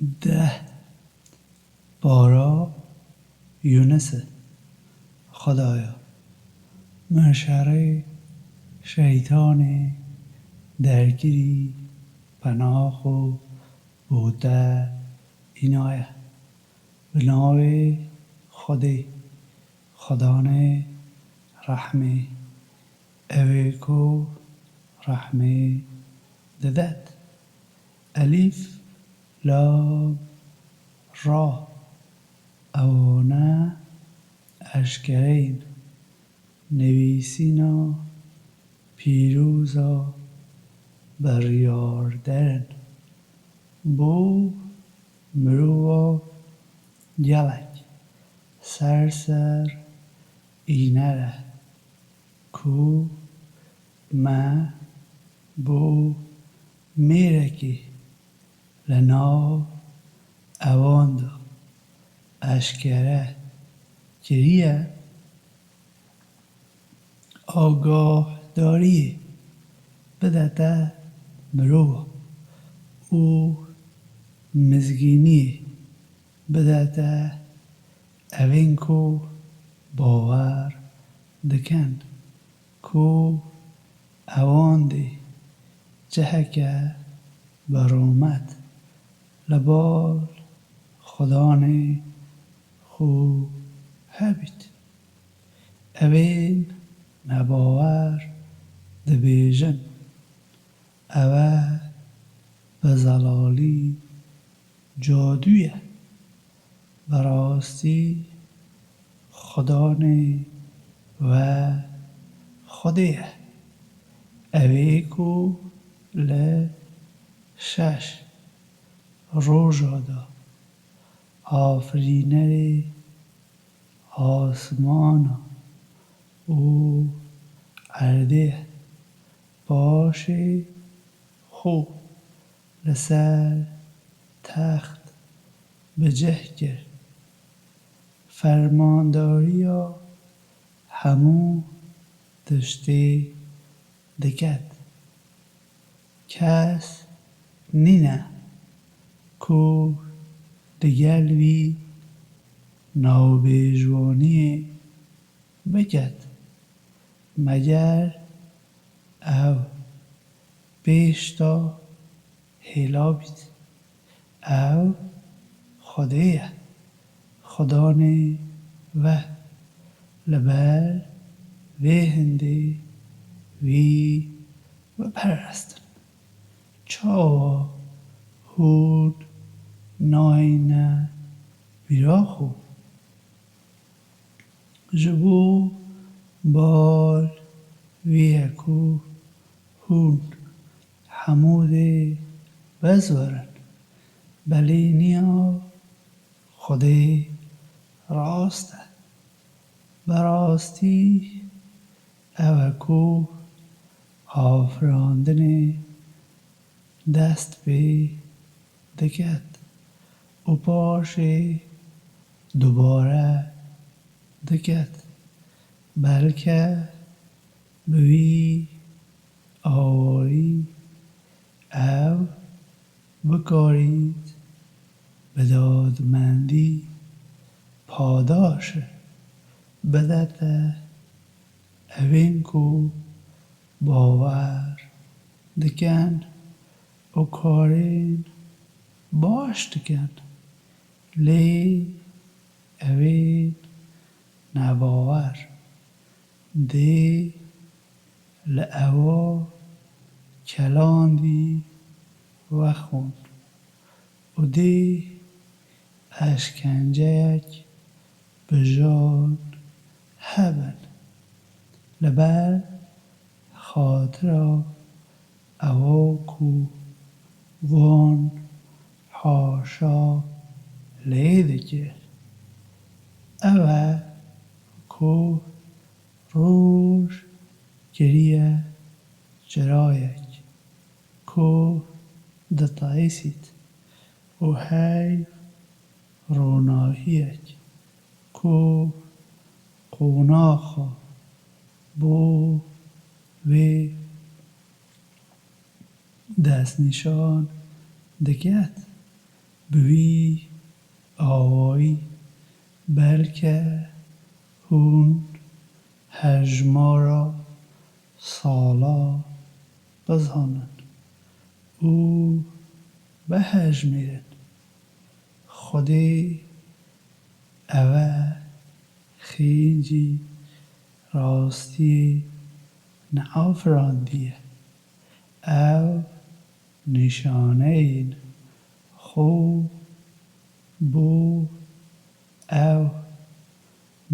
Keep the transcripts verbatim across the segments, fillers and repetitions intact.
Deh. Para Yûnusê. Xwedaya, min şerê şeytanê derkirî, pena xwe bo te înaye. Bi navê Xwedê, Xwedanê rehmê, ew ê ku rehmê didet. Elîf, lam, ra. Ewana eşkere in. Nivîsîna pîroza biryarder in. Bo mirova gelek ser ser îner e ku me bo mêrekî li nav ewan de eşkere kiriye, agahdariyê bidete mirova û mizgîniyê bidete evên ku bawer dikin ku ewan dê ciheke bi rûmet li bal Xudanê xwe hebît. Evên nebawer dibêjin, ew e bi zelalî cadû ye. Bi rastî Xudanê we Xwedê ye. Ew ê ku li şeş roja de afirînerê asmana û erdê ye. Paşê xwe li ser text bi cih kir. Fermandariya hemû tiştê diket. Kes nîne ku digel wî navbêjwaniyê biket, meger ew pêş de hêla bît. Ew Xwedê ye, Xudanê we. Li ber vê hindê wî biperestin. Çawa hûn nayîne bîra xwe? Ji bo bal vê ye ku hûn hemû dê bezwerin. Belêniya Xwedê rast e. Bi rastî ew e ku afirandinê dest pê diket û paşê dubare diket. Belke bi wî awayî ew bikarît bi dadmendî padaş bidete evên ku bawer dikin û karên baş dikin, lê evên nebawer dê li ewa kelandî vexwin û dê eşkenceyek bi jan hebin. Li ber xatira ewa ku wan haşa lê dikir. Ew e ku roj kiriye çirayek ku ditaysît û hey ronahiyek ku qonaxa bo wê destnîşan diket. Bi wî awayî belke hûn hejmara sala bizanin û bihejmêrin. Xwedê ev e xêncî rastiyê neafirandiye. Ew nîşaneyên xwe bo ew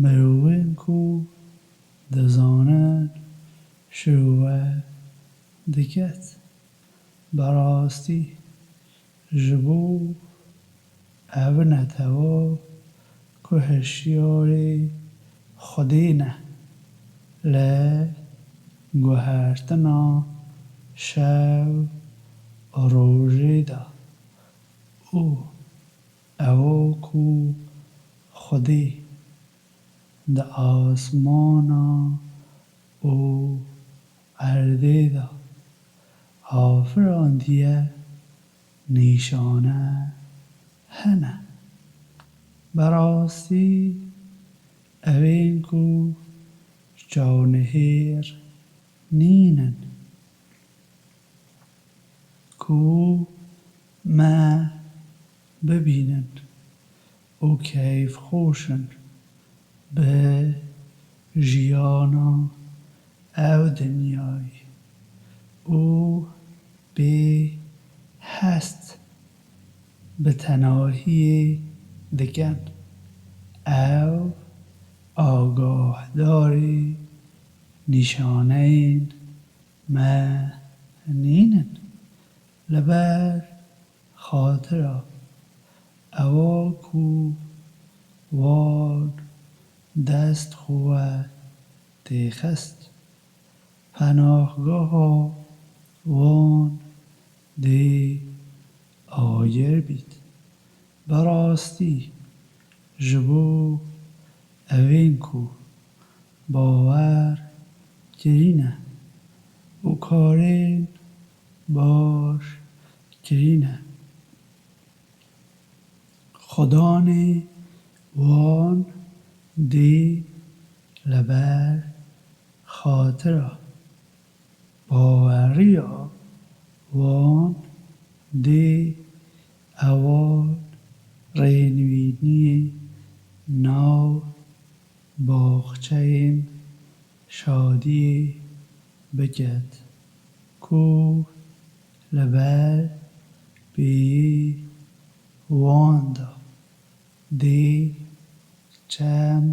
mirovên ku dizanin şirowe diket. Bi rastî ji bo ev netewa ku hişyarê Xwedê ne li guhertina şev û rojê de û ewa ku Xwedê di asmana û erdê de afirandiye nîşane hene. Bi rastî ew ên ku çawnihêr nînin ku me bibînin û keyfxweş in bi jiyana ev dinyayê û bê hest bi tenahiyê dikin. Ew agahdarê nîşaneyên me nînin. Li ber xatira ewa ku wan dest xwe têxist, penahgeha wan dê agir bît. Bi rastî ji bo ew ên ku bawer kirîne û karên baş kirîne, xudanê wan dê li ber xatira baweriya wan dê ewan rênivîniyê nav baxçeyên şadiyê biket ku li ber pêyê wan de dê çem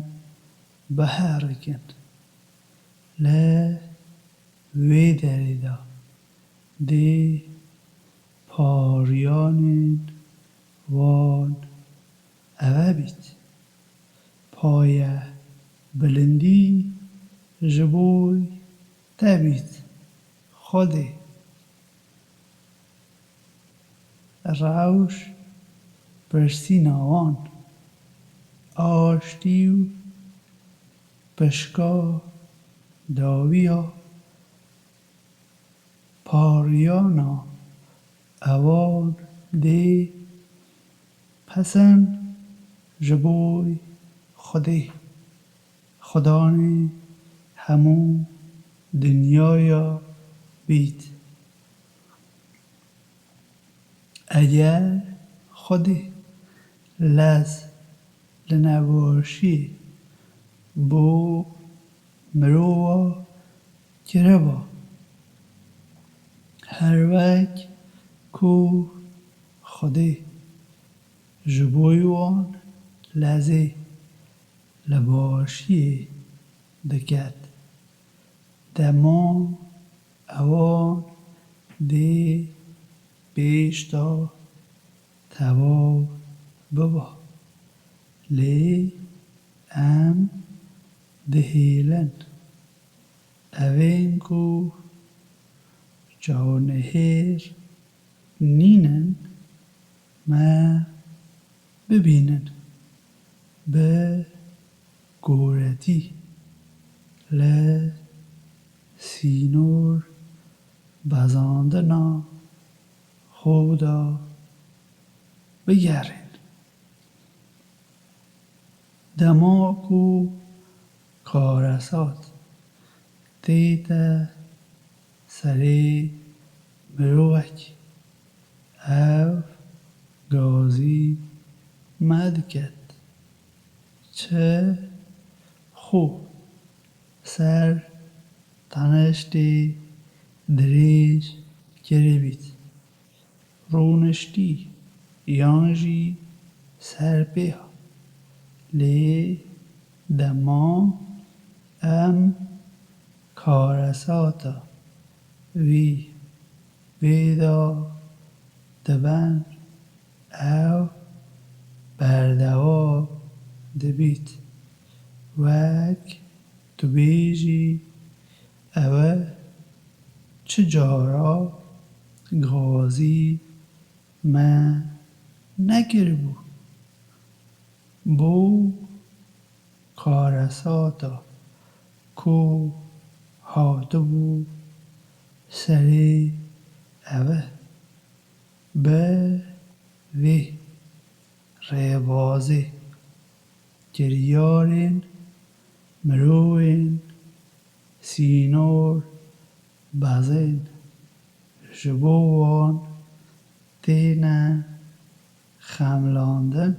biherikin. Li wê derê de dê pariyanên wan eve bît. Paye bilindî ji bo te bît, Xwedê. Rewş pirsîna wan, aştî û pişka dawiya pariyana ewan dê pesen ji bo Xwedê. Xudanê hemû dinyaya bît. Eger Xwedê lez li nebaşiyê bo mirova kiriba, her wek ku Xwedê ji bo wan lezê li başiyê diket, dema ewan dê pêş de tewav biba. Lê em dihêlin ew ên ku çawnihêr nînin, me bibînin. Bi goretî li sînor bezandina xwe de bigerên. Dema ku karesat tête serê mirovekî, ev gazî me diket. Çi xwe ser teniştê dirêj kiribît, rûniştî yan jî serpêha. Lê dema em karesata wî vêda dibin, ew berdewam dibît. Wek tu bêjî, ew e çi cara gazî me nekiribû. Bo karesata ku hatibû serê ev e. Bi vê rêbazê kiryarên mirovên sînor bezên ji bo wan têne xemlandin.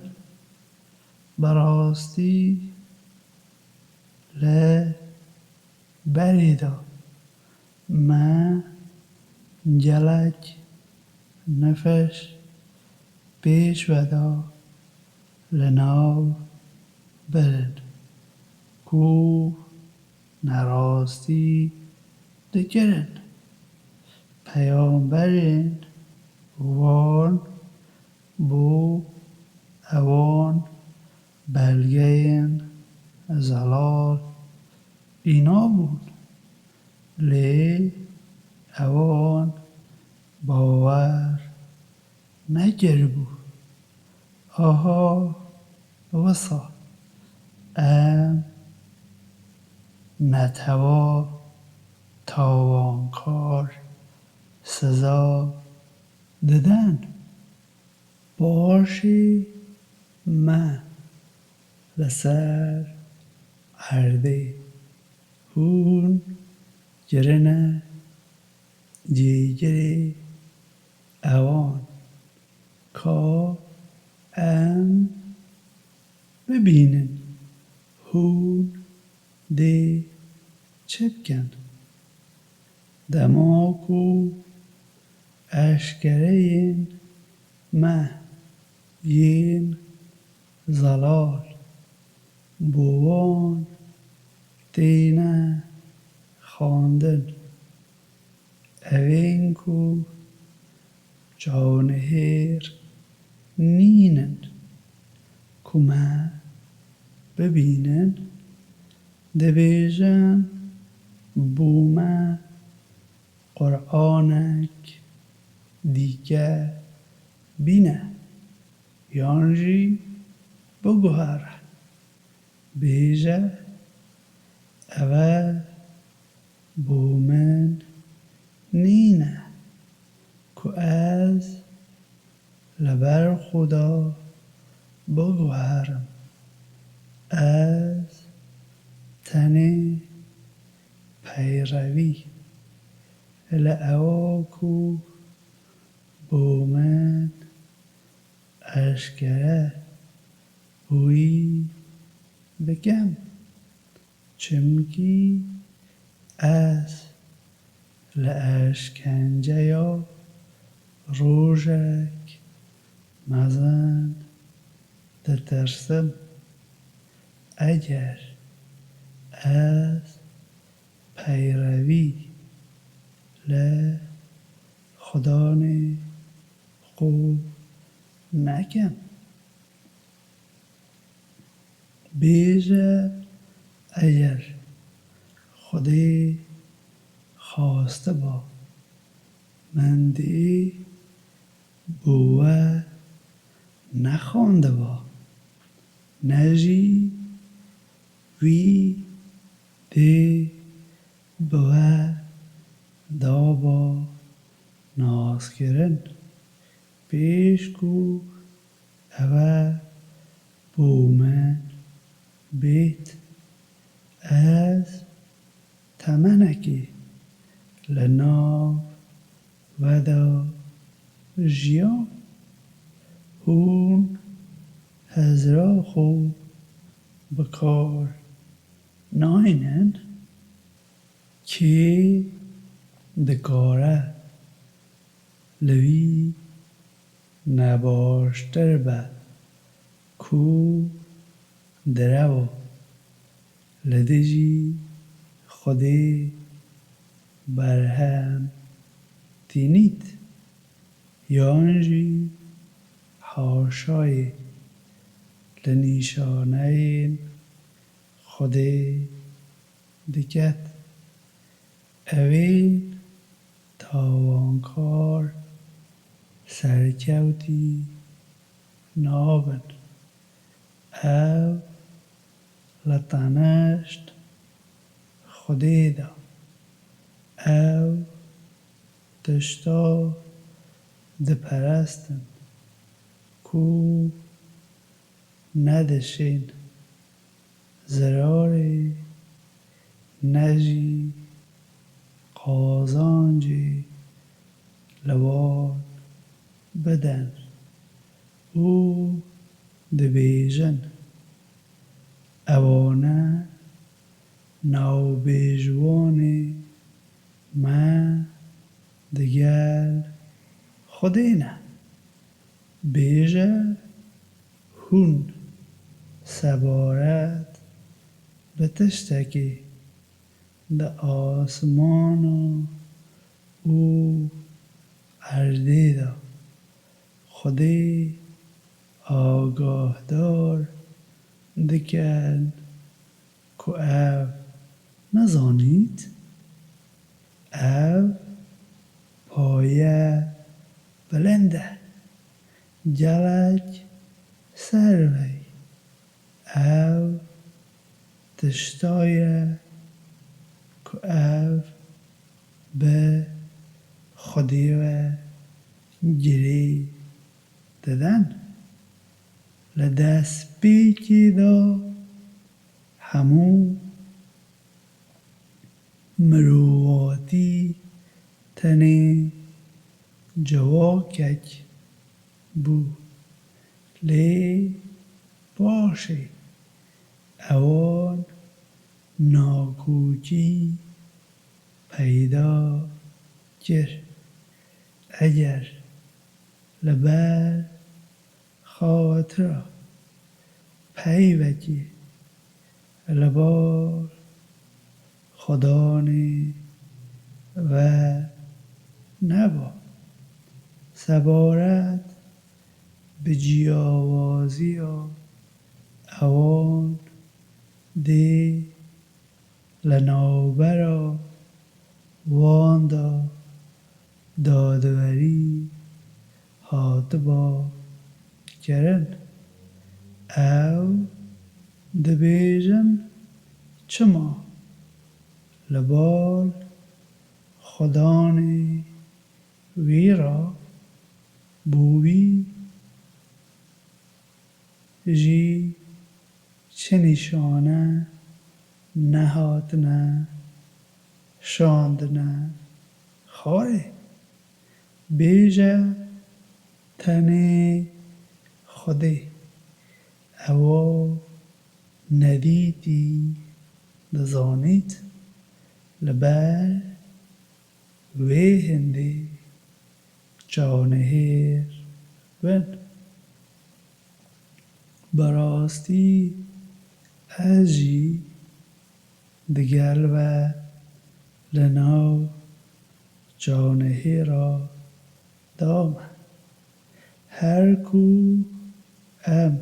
Bi rastî li berê de me gelek nifş pêş ve de li nav birin ku nerastî dikirin. Peyamberên wan bo ewan belgeyên zelal îna bûn, lê ewan bawer nekiribû. Aha wisa em netewa tawankar siza didin. Paşê me li ser erdê hûn kirine cîgirê ewan, ka em bibînin hûn dê çi bikin. Dema ku eşkereyên me yên zelal bo wan têne xwendin, evên ku çawnihêr nînin ku me bibînin, dibêjin bo me Qur'anek dîke bîne yan jî biguhere. Bêje, ev e bo min nîne ku ez li ber Xuda biguherim. Ez tenê peyrevî li ewa ku bo min eşkere bûyî bikim. Çimkî ez li eşkenceya rojek mezin ditirsim. Eger ez peyrevî li Xudanê xwe nekim. Bêje, eger Xwedê xwastiba, min dê bi we nexwandiba, ne jî wî dê bi we daba naskirin, pêş ku Ew e bo min bêt. Ez temenekê li nav we de jiyam. Hûn hizra xwe bi kar naynin. Kê dikare li wî nebaştir be ku direwa li dijî Xwedê berhem tînît, yan jî haşayê li nîşaneyên Xwedê diket. Ewên tawankar serkewtî nabin. Ew li tenişt Xwedê de, ew tişta diperestin ku ne dişên zirarê ne jî qazancê li wan bidin û dibêjin, Ewane navbêjwanê me digel Xwedê ne. Bêje, hûn sebaret bi tiştekê di asmana û erdê de Xwedê agahdar dikin ku ev nezanît? Ev paye bilind e, gelek serve ye. Ew tişta ye ku ev bi Xwedê ve girê didin. Li destpêkê de hemû mirovatî tenê civakek bû. Lê paşê ewan nakokî peyda kir. Eger li ber xatira peyvekê li bar Xudanê ve neba. Sebaret bi ciyawaziya ewan dê li navbera wan de dadwerî hatiba kirin. Ew dibêjin, çima li bal Xudanê wî re bo wî jî çi nîşane nehatine şandine xwarê? Bêje, tenê Xwedê ewa nedîtî dizanît. Li ber wê hindê çawnihêr bin. Bi rastî ez jî digel we li nav çawnihêra de me. Her ku em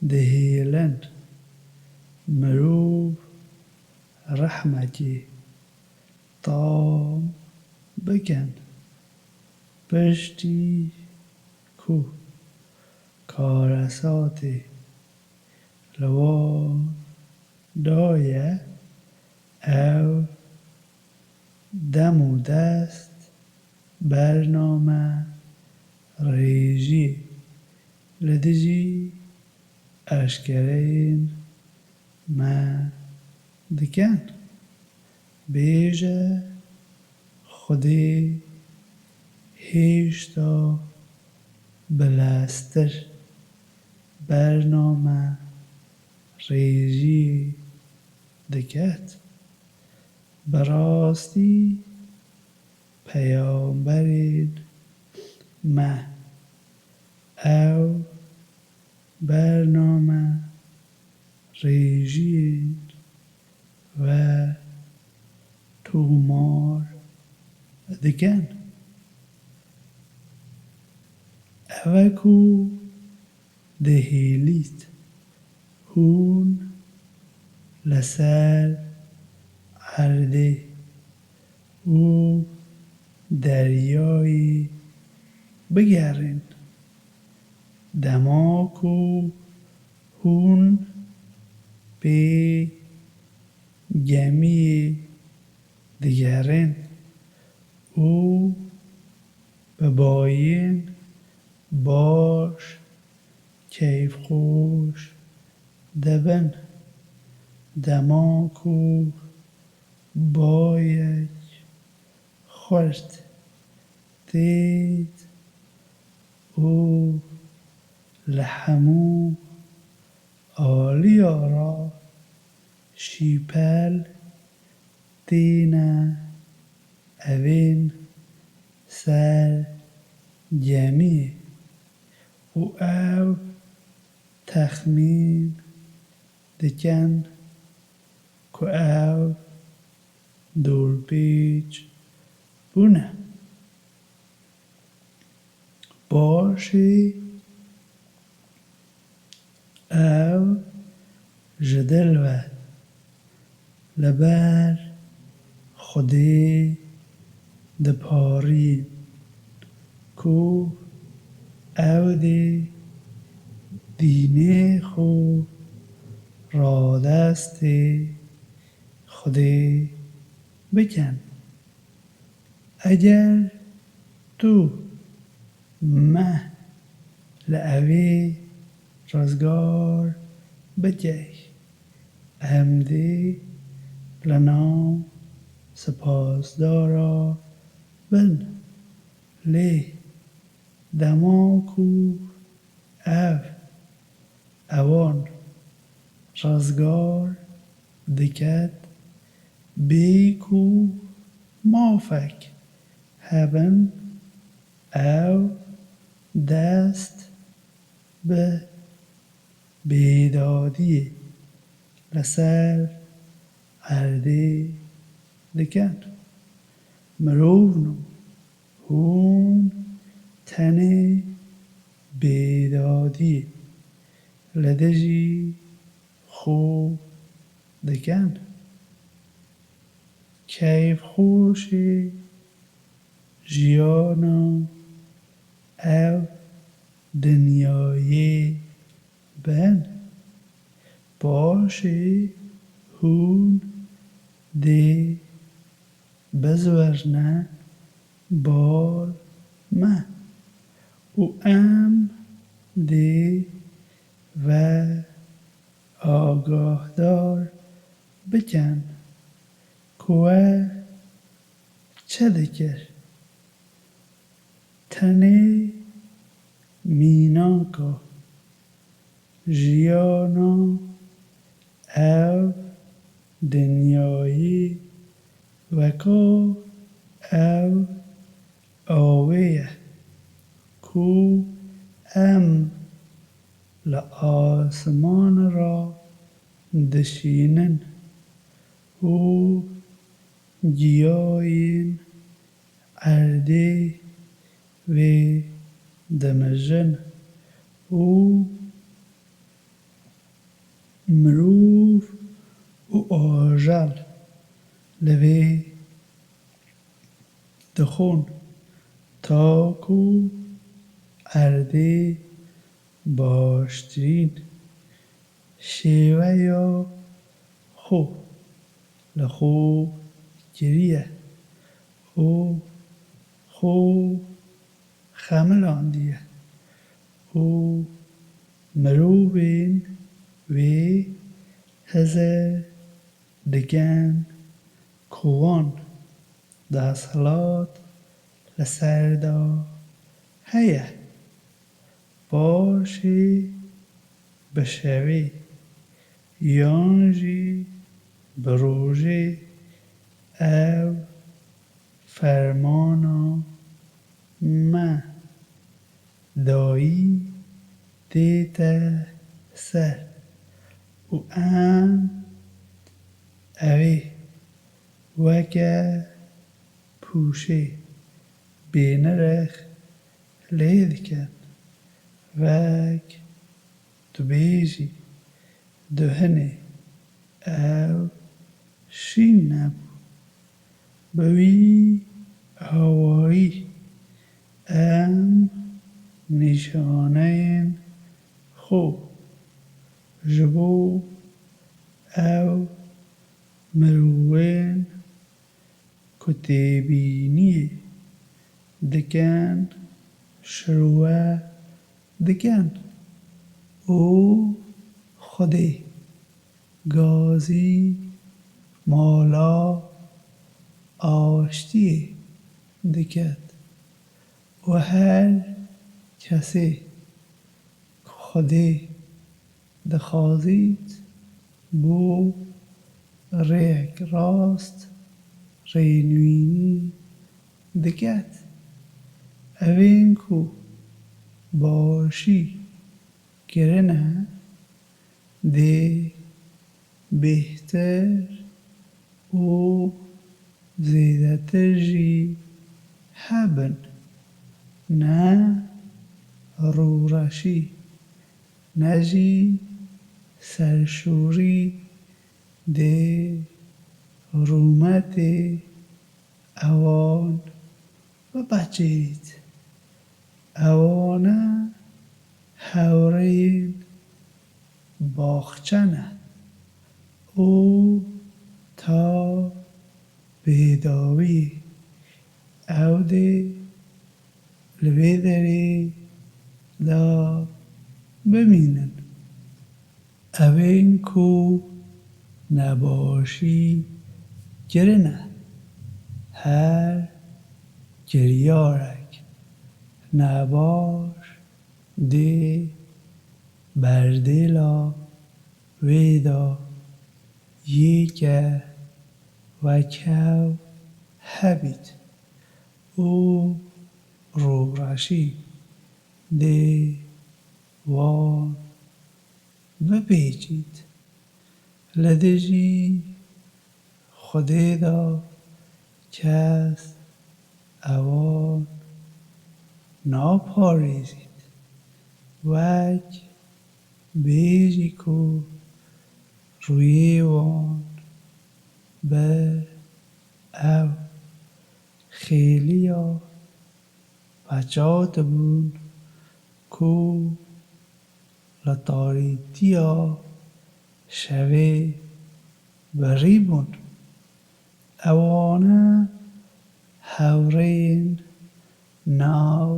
dihêlin mirov rehmekê tam bikin, piştî ku karesatê li wan daye, ew dem û dest, bername, rêjiyê li dijî eşkereyên me dikin. Bêje, Xwedê hêşta bileztir bername rêjiyê diket. Bi rastî peyamberên me ew bername rêjiyên we tomar dikin. Ev e ku dihêlît hûn li ser erdê û deryayê bigerin. Dema ku hûn pê gemiyê digerin û bi bayên baş keyfxweş dibin. Dema ku bayek xurt têt û li hemû aliya re şîpel têne evên ser gemiyê û ew texmîn dikin ku ew dorpêç bûne. Paşê ew ji dil ve li ber Xwedê diparîn ku ew dê dînê xwe radestê Xwedê bikin. Eger tu me li evê rizgar bikey, em dê li nav sipasdara bin. Lê dema ku ev ewan rizgar diket, bê ku mafek hebin, ew dest bi bêdadiyê li ser erdê dikin. Mirovno, hûn tenê bêdadiyê li dijî xwe dikin. Keyfxweşê jiyana ev dinyayê bin. Paşê hûn dê bizwerine bal me û em dê ve agahdar bikin ku we çi dikir. Tenê mînaka jiyana ev dinyayê weka ev avê ye ku em li asiman re dişînin û giyayên erdê vê dimijin û mirov û ajal li vê dixwin, ta ku erdê baştirîn şêweya xwe li xwe kiriye û xwe xemilandiye û Mirovên wê hizir dikin ku wan desthilat li ser de heye. Paşê bi şevê yan jî bi rojê ew fermana me dayî tête ser û em evê weke pûşê bênirx lê dikin. Wek tu bêjî, duhinê ew şîn nebû. Bi wî awayî em nîşaneyên xwe ji bo ew mirovên ku têbîniyê dikin, şirove dikin û Xwedê gazî mala aştiyê diket û her kesê ku Xwedê dixwazît bo rêyek rast rênûnî diket. Evên ku başî kirine dê bêhtir û zêdetir jî hebin. Ne rûreşî, ne jî serşûrî dê rûmetê ewan bipeçênît. Ewane hewreyên baxçe ne û ta bêdawiyê ew dê li vê derê de bimînin. Evên ku nebaşî kirine, her kiryarek nebaş dê berdêla wê de yeke wekhev hebît û rûreşî dê wan bipêçît. Li dijî Xwedê de kes ewan naparêzît. Wek bêjî ku rûyê wan bi ew xêliya peçatibûn ku li tarîtiya şevê birîbûn. Ewane hewreyên nav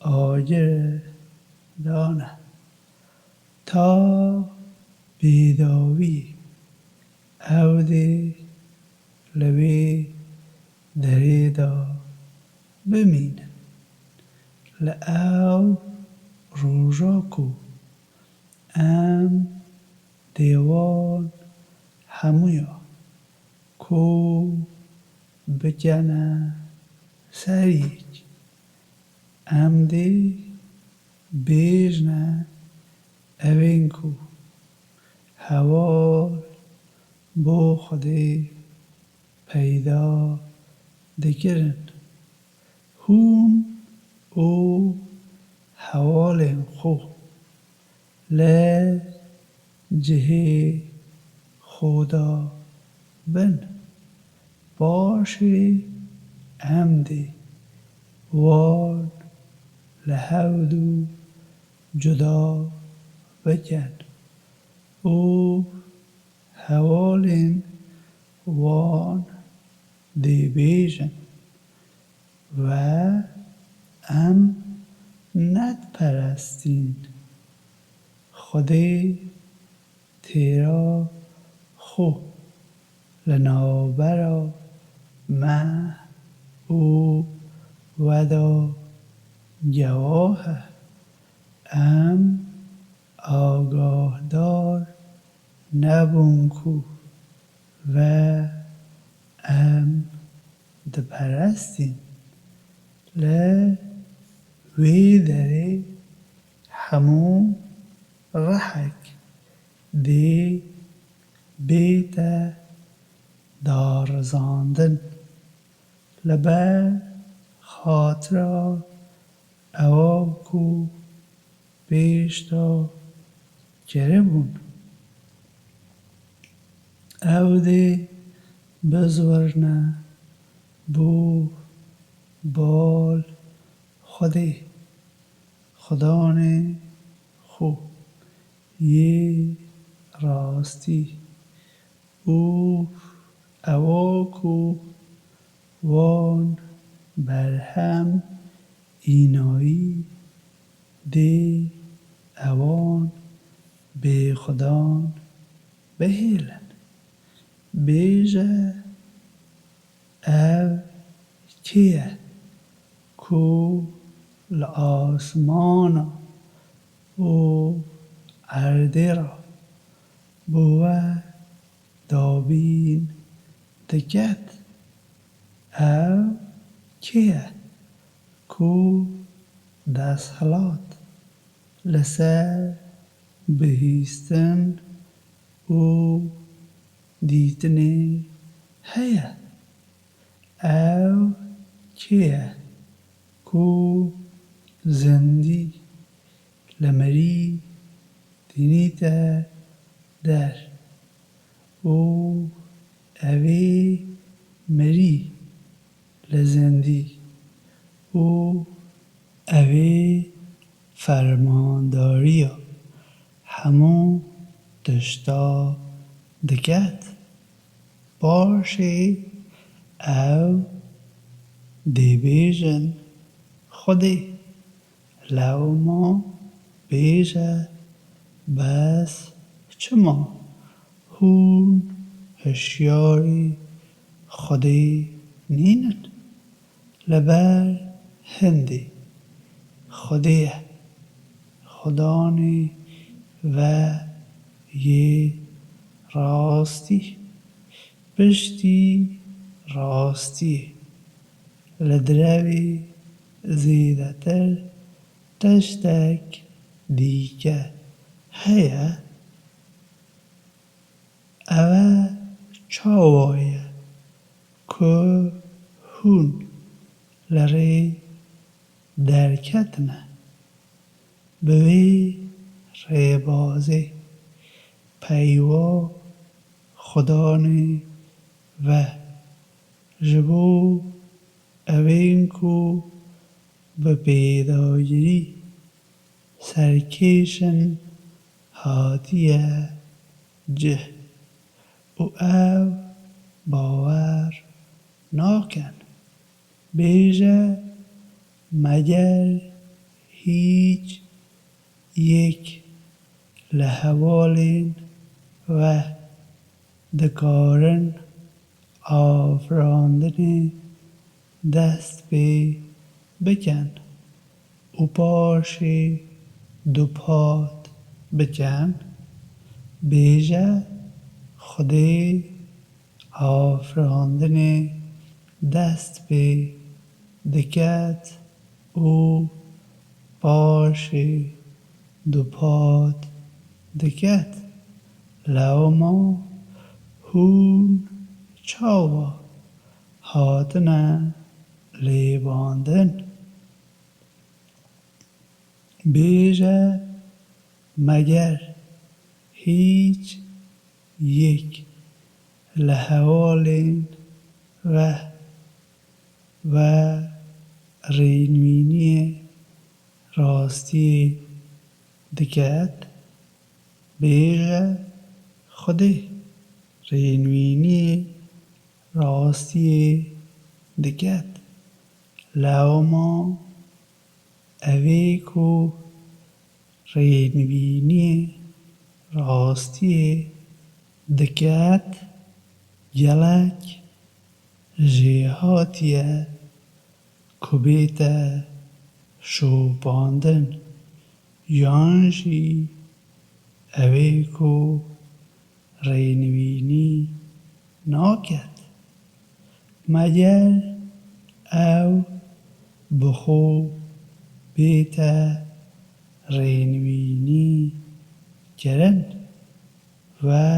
agirê dane. Ta bêdawî ew dê li wê derê de bimînin. Li ew roja ku em dê wan hemûya ku bikene ser yek, em dê bêjne evên ku heval bo Xwedê peyda dikirin. Hûn û hevalên xwe li cihê xwe de bin. Paşê em dê wan li hevdû cuda bikin û hevalên wan dê bêjin, We em nediperestîn. Xwedê têra xwe li navbera me û we de gewah e. Em agahdar nebûn ku ve em diperestîn. Li wê derê hemû rihek dê bête darizandin. Li ber xatira ewa ku pêş de kiribûn. Ew dê bizwirne bo bal Xwedê, Xudanê xwe yê rastî û ewa ku wan berhem înayî dê ewan bêxudan bihêlin. Bêje, ev kê ye ku li asmana û erdê re bi we dabîn diket? Ev kê ye ku desthilat li ser bihîstin û dîtinê heye? Ew kê ye ku zindî li mirî tînîte der û evê mirî li zindî û evê fermandariya hemû tişta diket? Paşê ew dê bêjin: Xwedê, lewma bêje, bes çima hûn hişyarî Xwedê nînin? Li ber hindê Xwedê ye, Xudanê ve yê rastî, piştî rastiyê. Li direvê zêdetir tiştek dîke heye? Ev çawa ye ku hûn li rê derketine? Bi vê rêbazê peyva Xudanê ve ji bo evên ku bi pêdagirî serkêş in hatiye cih û ew bawer nakin. Bêje, meger hîç yek li hevalên ve dikarin afirandinê dest pê bikin û paşê dupat bikin? Bêje, Xwedê afirandinê dest pê diket û paşê dupat diket. Lewma hûn çawa hatine lêbandin? Bêje, meger hîç yek li hevalên ve, ve rênvîniyê rastiyê diket? Bêje, Xwedê rênvîniyê rastiyê diket. Lewma evê ku rênvîniyê rastiyê diket, gelek jêhatî ye ku bête şopandin, yan jî ew ê ku rênivînî naket. Meger ew bi xwe bête rênivînî kirin? We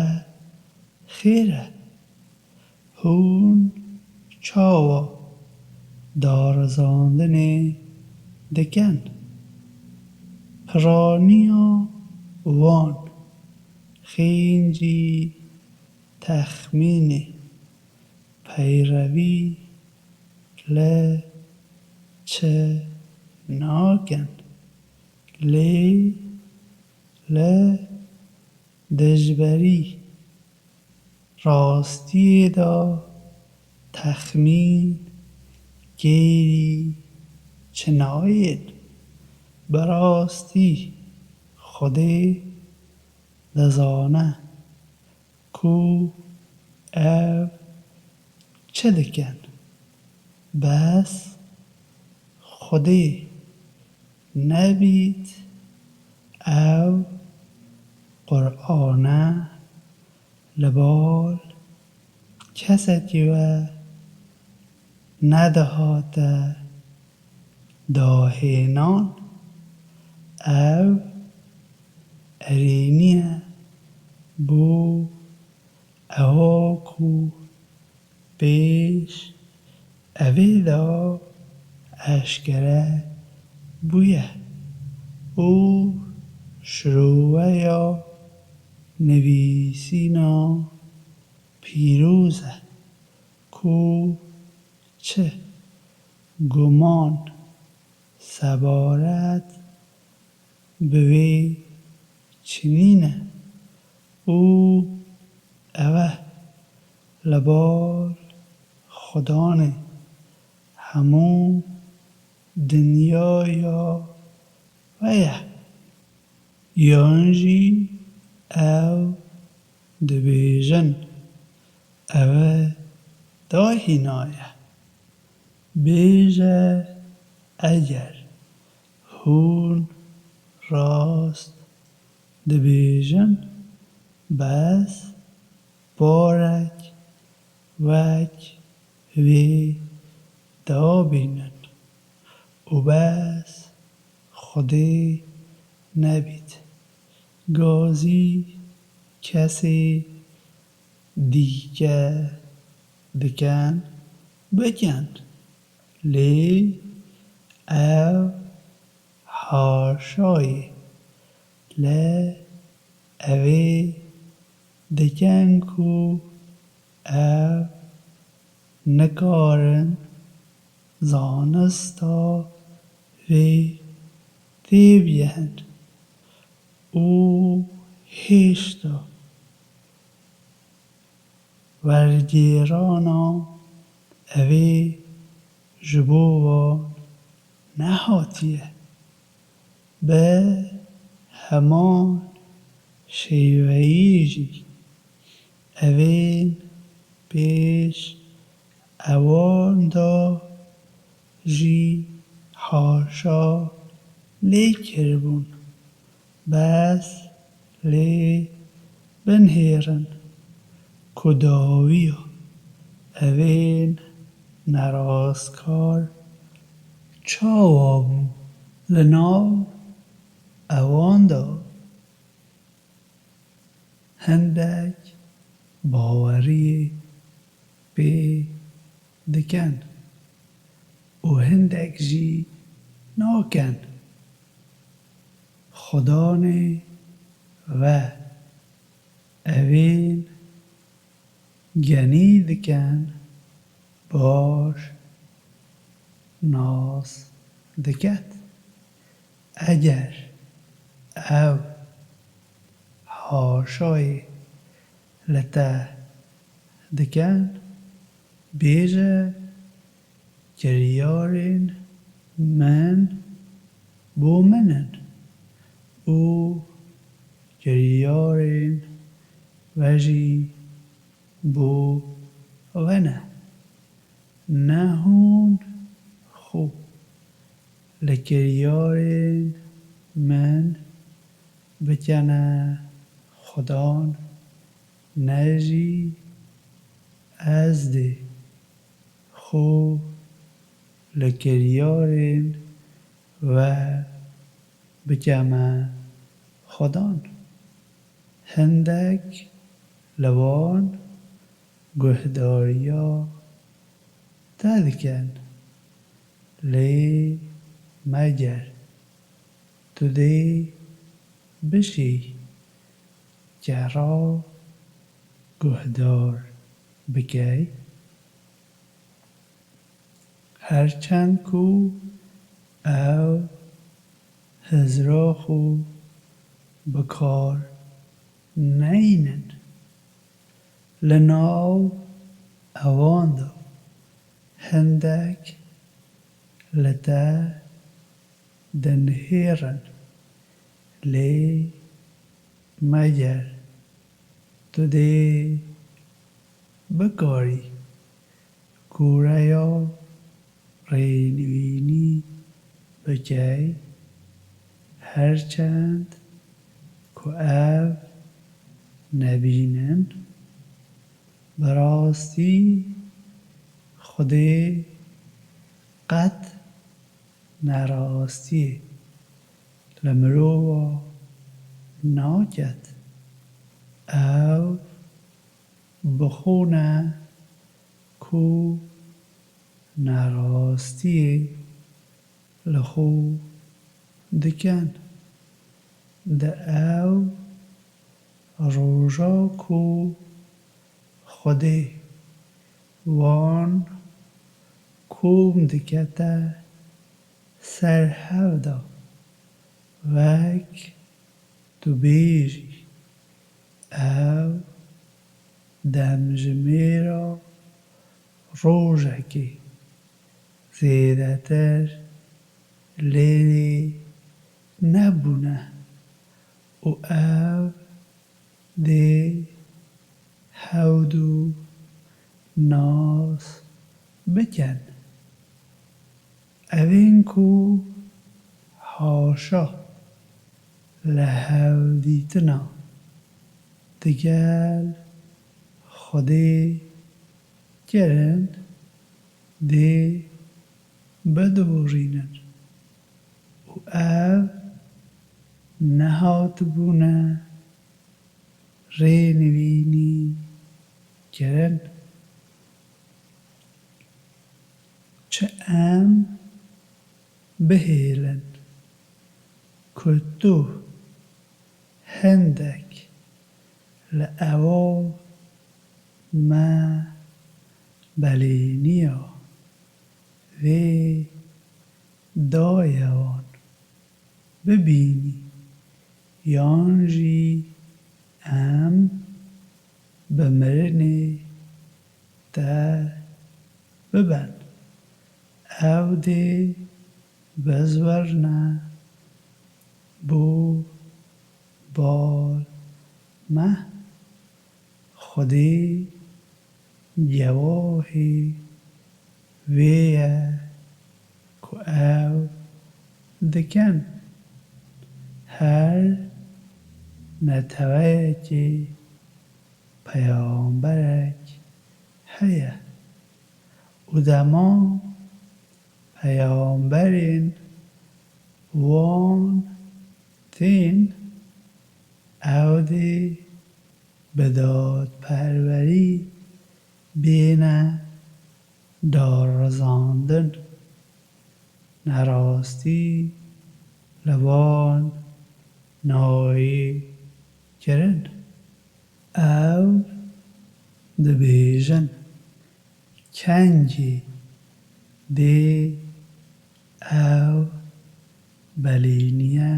xêr e. Hûn çawa darizandinê dikin? Piraniya wan xêncî texmînê peyrevî li çi nakin? Lê li dijberî rastiyê de texmîn kêrî çinayên. Bi rastî Xwedê dizane ku ev çi dikin. Bes Xwedê nebît, ew Qur'ane li bal kesekî we nedihate dahênan. Ew erêniye bo ewa ku pêş evê de eşkere bûye û şiroveya nivîsîna pîroz e ku çi guman sebaret bi wê çinîne û ew e li bal Xudanê hemû dinyaya we ye. Yan jî ew dibêjin, ew e dahîna ye. Bêje, eger hûn rast dibêjin, bes barek wek vê dabînin û bes Xwedê nebît. Gazî kesê dîke dikin, bikin. Lê ev haşayê li evê dikin ku ev nikarin zanista vê têbihin û hêşta wergêrana evê ji bo wan nehatiye. Bi heman şêweyî jî evên pêş ewan de jî haşa lê kiribûn. Bes lê binihêrin ku dawiya evên nerastkar çawa bû. Li nav ewan de hindek baweriyê pê dikin û hindek jî nakin. Xudanê ve evên genî dikin baş nas diket. Eger ew haşayê li te dikin, bêje, kiryarên min bo min in û kiryarên we jî bo we ne. Ne hûn xwe li kiryarên min bikene xudan, ne jî ez dê xwe li kiryarên we bikeme xudan. Hindek li wan guhdariya te dikin, lê meger tu dê bişî kera guhdar bikey? Her çend ku ew hizra xwe bi kar neynin, li nav ewan de hindek li te dinihêrin, lê meger tu dê bikarî kûreya rênivînî bikey, her çend ku ev nebînin, bi rastî Xwedê qet nerastiyê li mirova naket. Ew bi xwe ne ku nerastiyê li xwe dikin. Di ew roja ku Xwedê wan kom dikete ser hev de, wek tu bêjî, ew demjimêra rojekê zêdetir lêrê nebûne û ew dê hewdû nas bikin. Evên ku haşa li hevdîtina digel Xwedê kirin, dê bidorînin û ev nehatibûne rênivînî kirin. Çi em bihêlin ku tu hindek li ewa me belêniya vê dayewan bibînî, yan jî em bi mirinê te bibin. Ew dê bizwirne bo bal me. Xwedê gewahê vê ye ku ew dikin. Her neteweyekê peyamberek heye û dema peyamberên wan tên, ew dê bi dadperwerî bêne darizandin. Nerastî li van nayê kirin. Ew dibêjin, kengî dê ew belêniye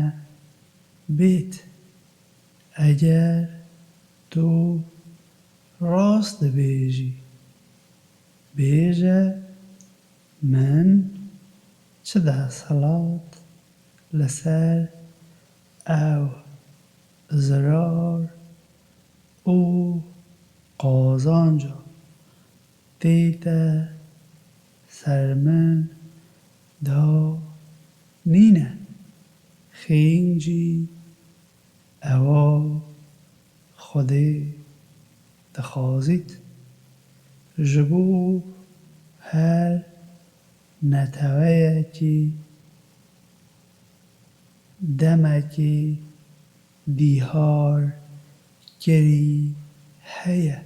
bêt. Eger tu rast dibêjî, bêje, min çi desthilat li ser ew zirar û qazanca tête ser min da nîne. Xêncî ewa Xwedê dixwazît. Ji bo her neteweyekî demekî dîhar kirî heye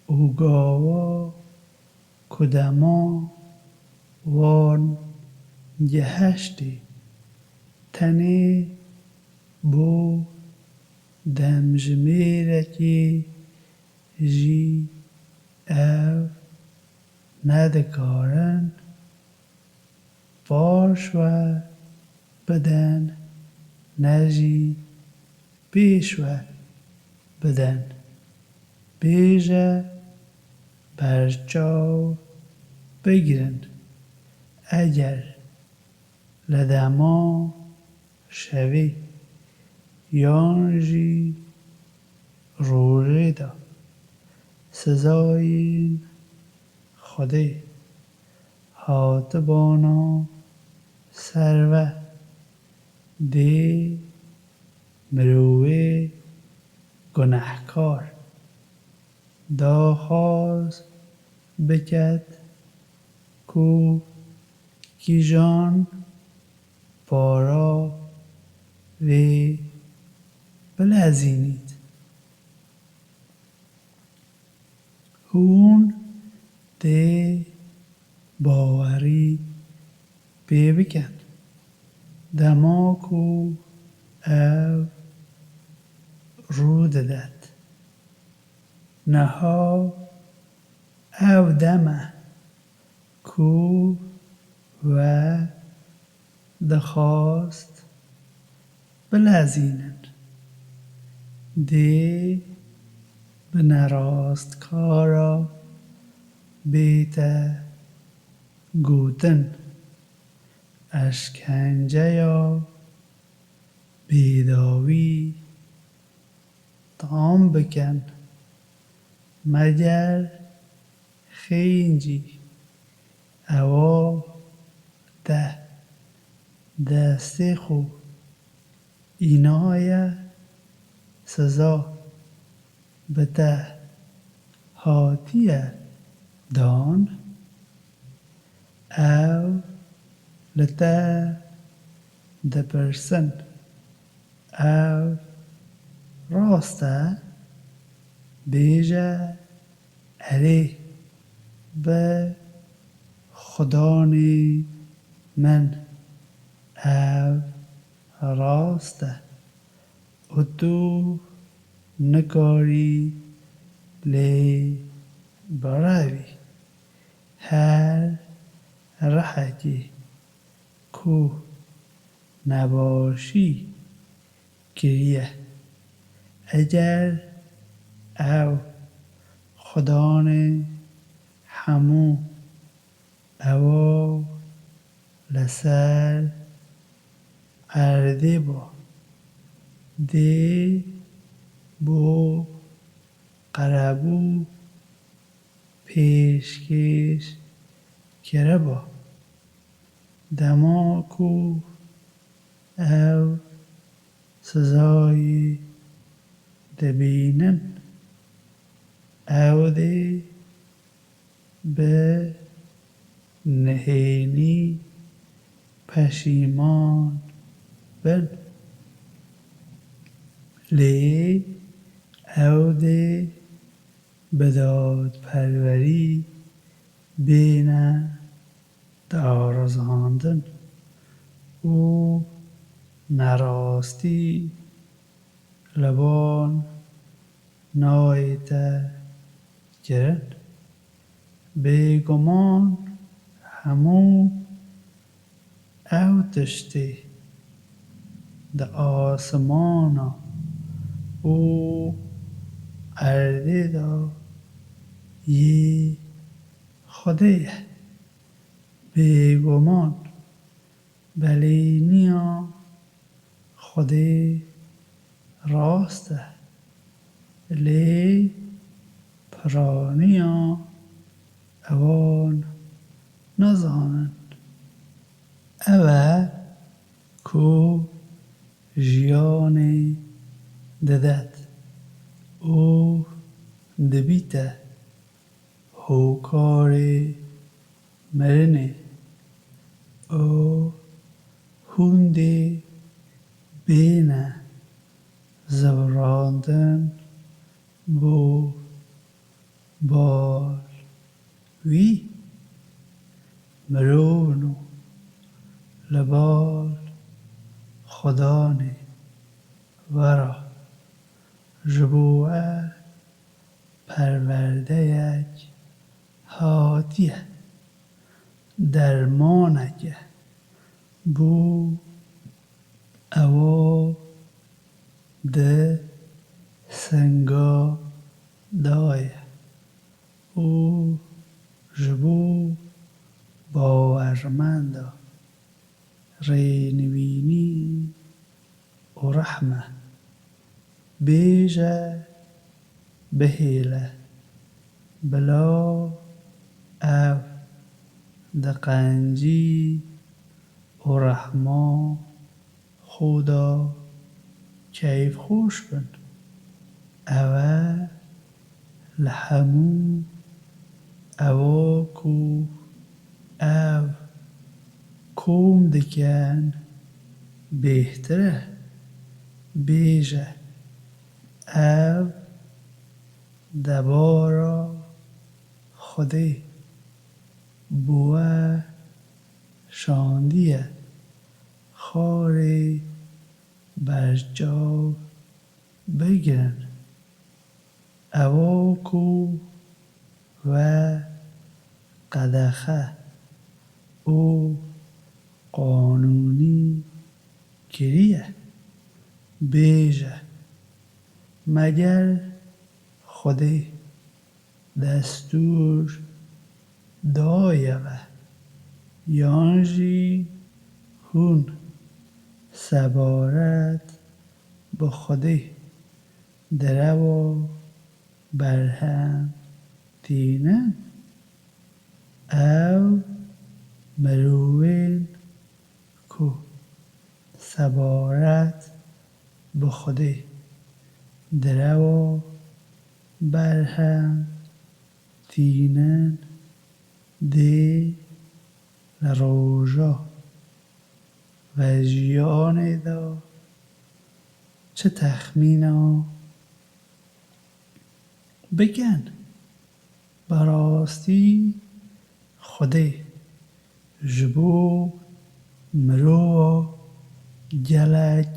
û gava ku dema wan gihiştî, tenê bo demjimêrekî jî ev nedikarin paş ve bidin, ne jî pêş ve bidin. Bêje berçav bigirin. Eger li dema şevê yan jî rojê de sizayên Xwedê hatibana ser ve, dê mirovê gunehkar daxwaz biket ku kîjan para wê bilezînît. Hûn dê bawerî pê bikin dema ku ev rû didet. Niha ew dem e ku we dixwast bilezînin. Dê bi nerastkara bête gotin, eşkenceya bêdawî tam bikin. Meger xêncî ewa te destê xwe înaye siza bi te hatiye dan? Ew li te dipirsin, ev rast e? Bêje, erê, bi Xudanê min, ev rast e û tu nikarî lê birevî. Her rihekê ku nebaşî kiriye, eger ew Xudanê hemû ewa li ser erdê ba, dê bo qerebû pêşkêş kiriba. Dema ku ew sizayê dibînin, ew dê bi nihênî peşîman bin. Lê ew dê bi dadperwerî bêne darizandin û nerastî li ban nayête kirin. Bêguman hemû ew tiştê di asimana û erdê de yê Xwedê ye. Bêguman belêniya Xwedê rast e, lê piraniya ewan nazanin. Ew e ku jiyanê didet û dibîte hokarê mirinê û hûn dê bêne zivirandin bo bal wî. Mirov in û li bal Xudanê we re ji bo we perwerdeyek hatiye, dermaneke bo ewa di singa daye û ji bo bawermenda rênivînî û rehm e. Bêje, bihêle, bila ev di qencî û rehma xwe de keyfxweş bin. Ew e li hemû ewa ku ev kom dikin bêhtir e. Bêje, ev debara Xwedê bi we şandiye, xwarê berçav bigirin. Ewa ku we qedexe û qanûnî kiriye, bêje, meger Xwedê destûr daye we, yan jî hûn sebaret bi Xwedê derewa berhem tînin? Ew mirovên ku sebaret bi Xwedê derewa berhem tînin dê li roja vejiyanê de çi texmîna bikin? Bi rastî Xwedê ji bo mirova gelek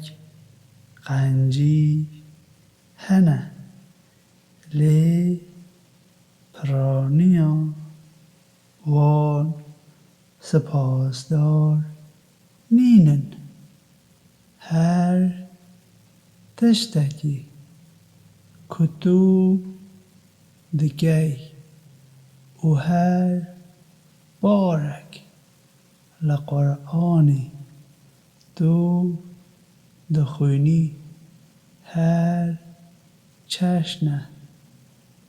qencî hene, lê piraniya wan spasdar nînin. Her tiştekî ku tu dikey û her barek li Quranê tu dixwînî, her çeşne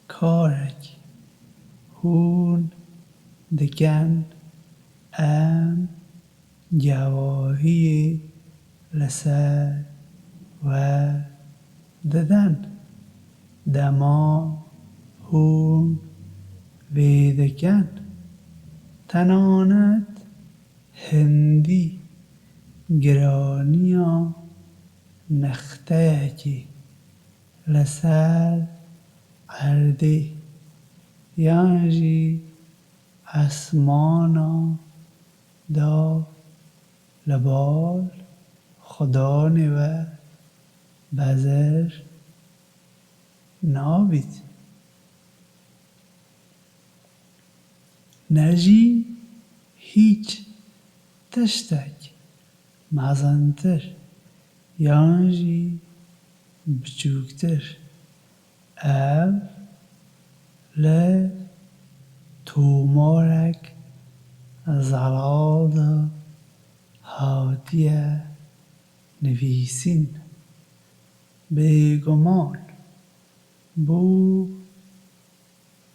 karek hûn dikin, em gewahiyê li ser we didin. Dema hûn vê dikin, tenanet hindî giraniya nexteyekê li ser erdê yan jî esmana da li bal Xudanê we bezir nabît. Ne jî hîç tiştek mezintir yan jî biçûktir. Ev li tomarek zelal de hatiye nivîsîn. Bêguman bo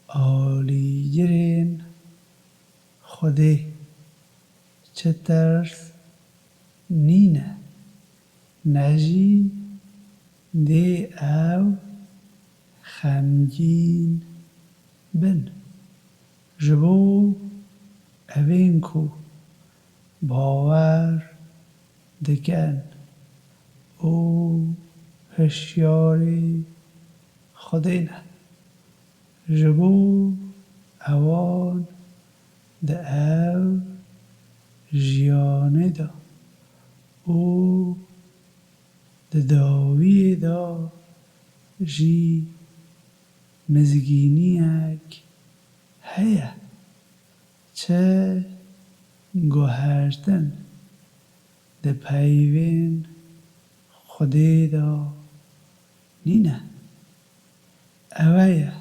alîgirên Xwedê çi tirs nîne, ne jî dê ew xemgîn bin. Ji bo evên ku bawer dikin û hişyarî Xwedê ne. Ji bo ewan di ev jiyanê de û di dawiyê de jî mizgîniyek heye. Çi guhertin di peyvên Xwedê de nîne. Ew e ye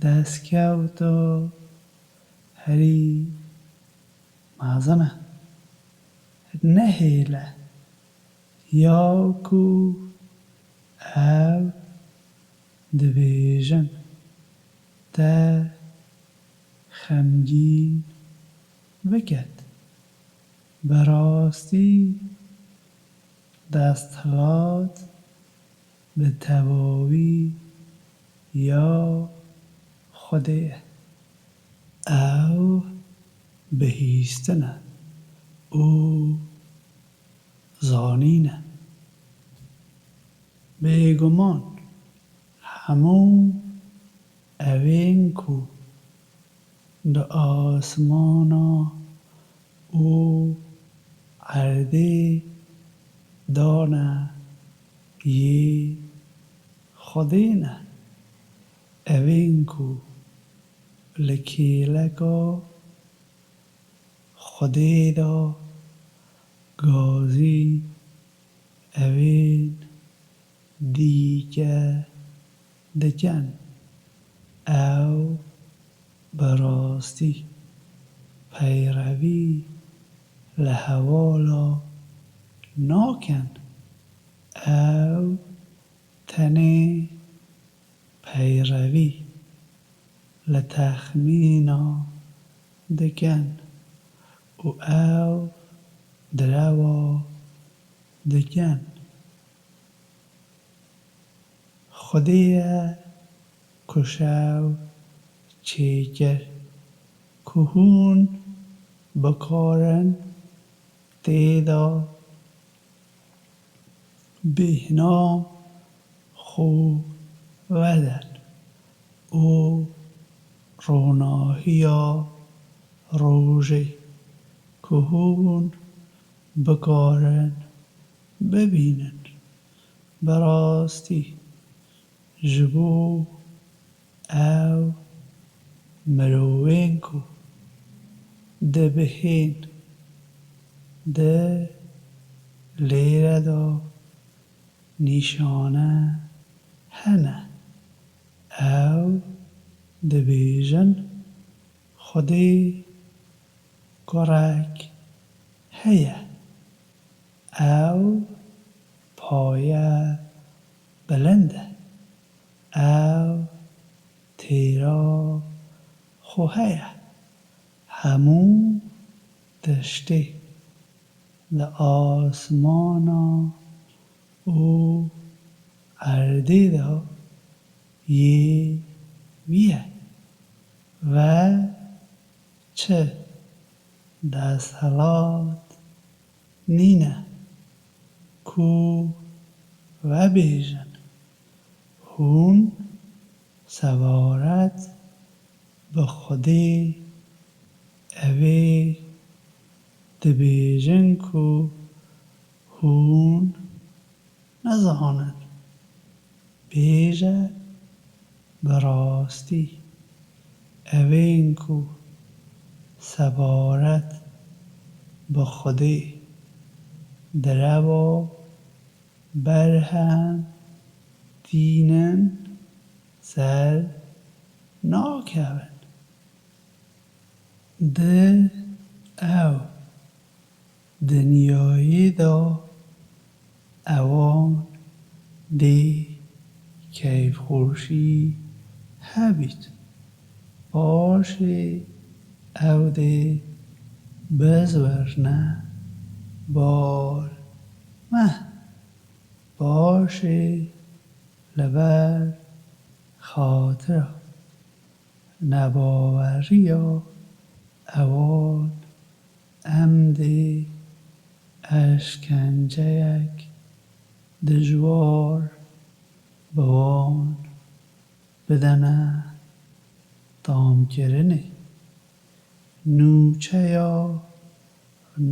destkewta herî mezin e. Nehêle ya ku ew dibêjin te xemgîn biket. Bi rastî desthilat bi tevawî ya Xwedê ye. Ew bihîstin e û zanîn e. Bêguman hemû evên ku di asmana û erdê de ne yê Xwedê ne. Evên ku li kêleka Xwedê de gazî evên dîke dikin. Ew bi rastî peyrevî li hevala nakin. Ew tenê peyrevî li texmîna dikin û ew direwa dikin. Xwedê ye ku şev çêkir ku hûn bikarin tê de bêhna xwe vedin û ronahiya rojê ku hûn bikarin bibînin. Bi rastî ji bo ew mirovên ku dibihên di lêre de nîşane hene. Ew dibêjin, Xwedê kurek heye. Ew paye bilind e. Ew têra xwe heye. Hemû tiştê li asmana û erdê de yê wî ye. Ve çi desthilat nîne ku vebêjin, hûn sebaret bi Xwedê, ew ê dibêjin ku hûn nizanin. Bêje bi rastî, evên ku sebaret bi Xwedê, direwa berhem tînin ser nakevin. Di ew dinyayê de ewan Dê keyfxweşî hebît. Paşê ew dê bizwirne bal meh. Paşê li ber xatira nebaweriya ewan em dê eşkenceyek dijwar bi wan bidene tamkirinê. Nûçeya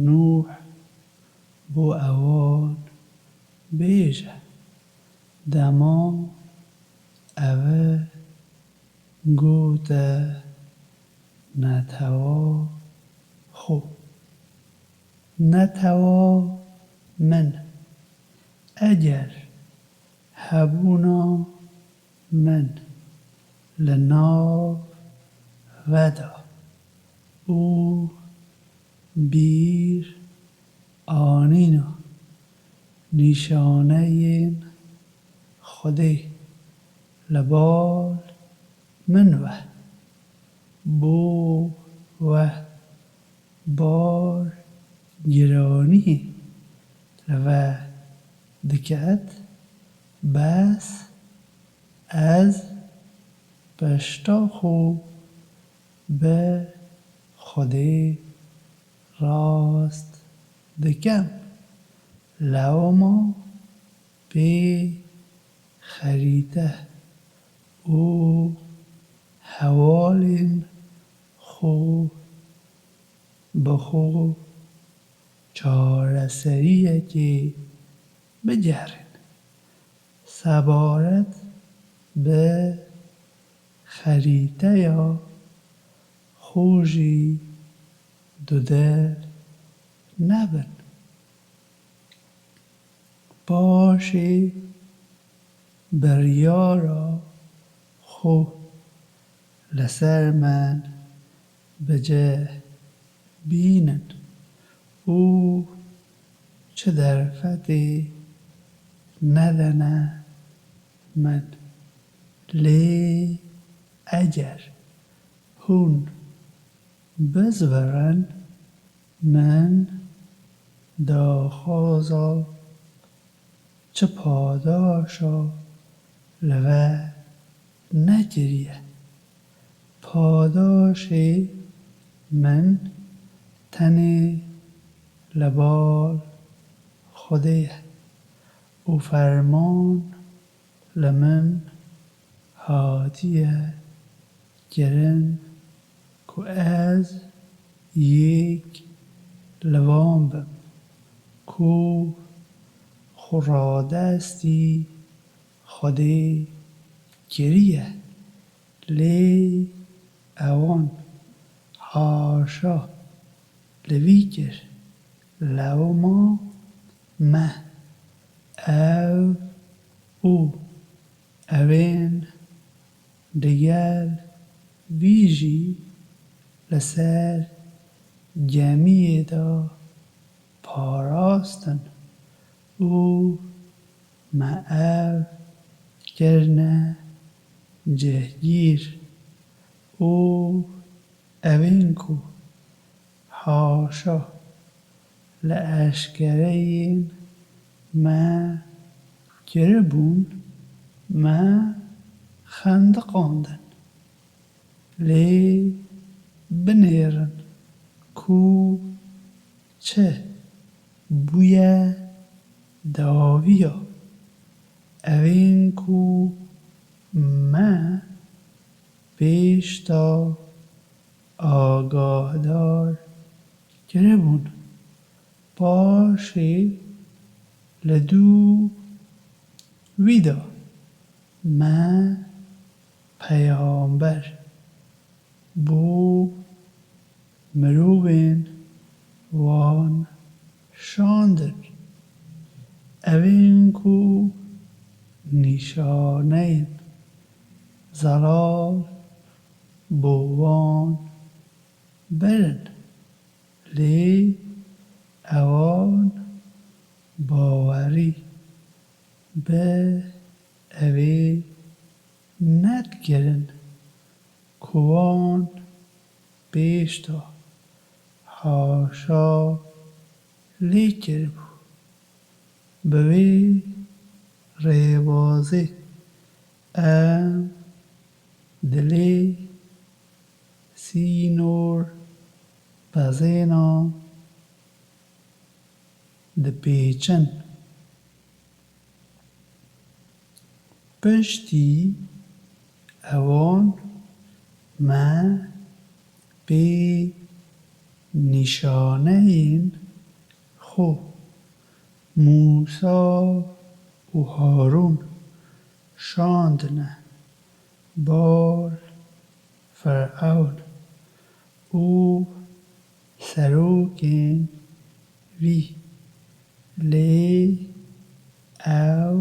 Nûh bo ewan bêje, dema ew gote netewa xwe, netewa min, eger hebûna min li nav ve de û bîr anîna nîşaneyên Xwedê li bal min ve, bo we bar giraniyê li ve diket, bes ez pişta xwe bi Xwedê rast dikem. Lewma pê xerîte û hewalên xwe bi xwe çareseriyekê bigerin. Sebaret bi xerîteya xwe jî dudel nebin. Paşê biryara xwe li ser min bi cih bînin û çi derfetê nedene min. Lê eger hûn bizwirin, min daxwaza çi padaşa li ve nekiriye. Padaşê min tenê li bal Xwedê ye û ferman li min hatiye kirin ku ez yek li wan bim ku xwe radestî Xwedê kiriye. Lê ewan haşa li vî kir. Lewma me ew û ewên digel vî jî li ser gemiyê de parastin û me ev kirine cihgîr û evên ku haşa li eşkereyên me kiribûn, me xendiqandin. Lê binêrin ku çi bûye dawiya evên ku me pêş de agahdar kiribûn. Paşê li dû wî de me peyamber bo mirovên wan şandin, evên ku nîşaneyên zelal bo wan birin. Lê ewan bawerî Bi evê nedikirin ku wan pêşta haşa lê kiribû. Bi vê rêbazê em dilê sînor bezênan dipêçin. Piştî ewan me pê nîşaneyên xwe Mûsa û Harûn şandine bar Firewn û serokên wî, lê ew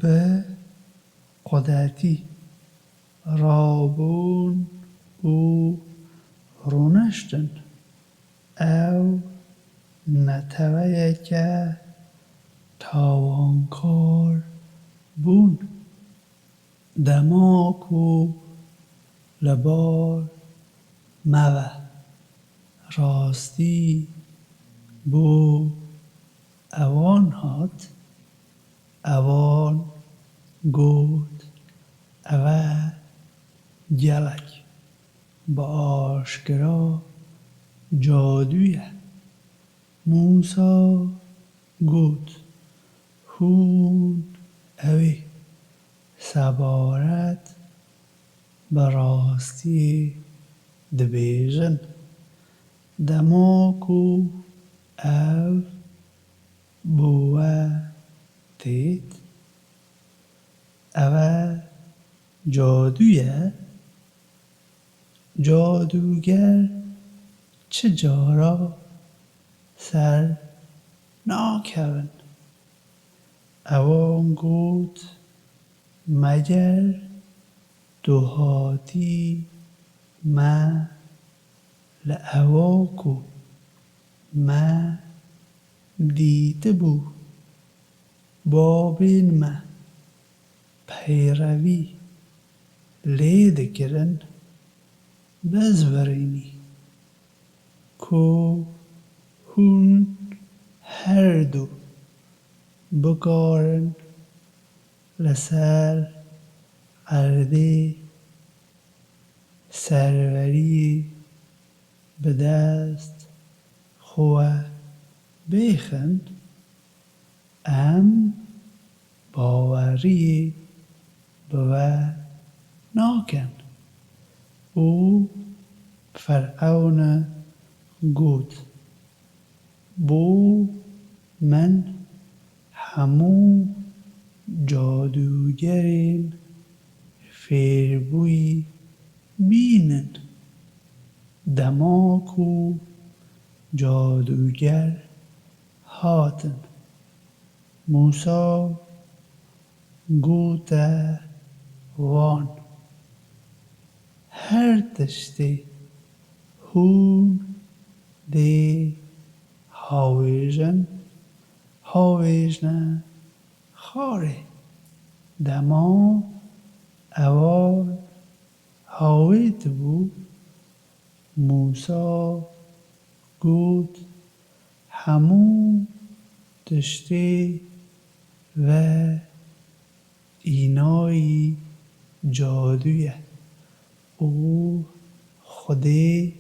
bi qudetî rabûn û rûniştin. Ew neteweyeke tawankar bûn. Dema ku li bar me ve rastî bo ewan hat, ewan got, Ev e gelek bi aşkera cadû ye. Mûsa got, Hûn ewê sebaret bi rastiyê dibêjin. Dema ku ev bi we têt, ev e cadû ye. Cadûger çi cara ser nakevin. Ewan got, Meger tu hatî me li ewa ku me dîtibû babên me peyrevî lê dikirin, bizvirînî ku hûn her du bikarin li ser erdê serweriyê bi dest xwe bêxin, em baweriyê bi we nakin. Û Firewn got, Bo min hemû cadûgerên fêrbûyî bînin. Dema ku cadûger hatin, Mûsa gote wan, Her tiştê hûn dê hawêjin, hawêjne xarê. Dema ewan hawêtibû, Mûsa got, Hemû tiştê ve înayî cadû ye û Xwedê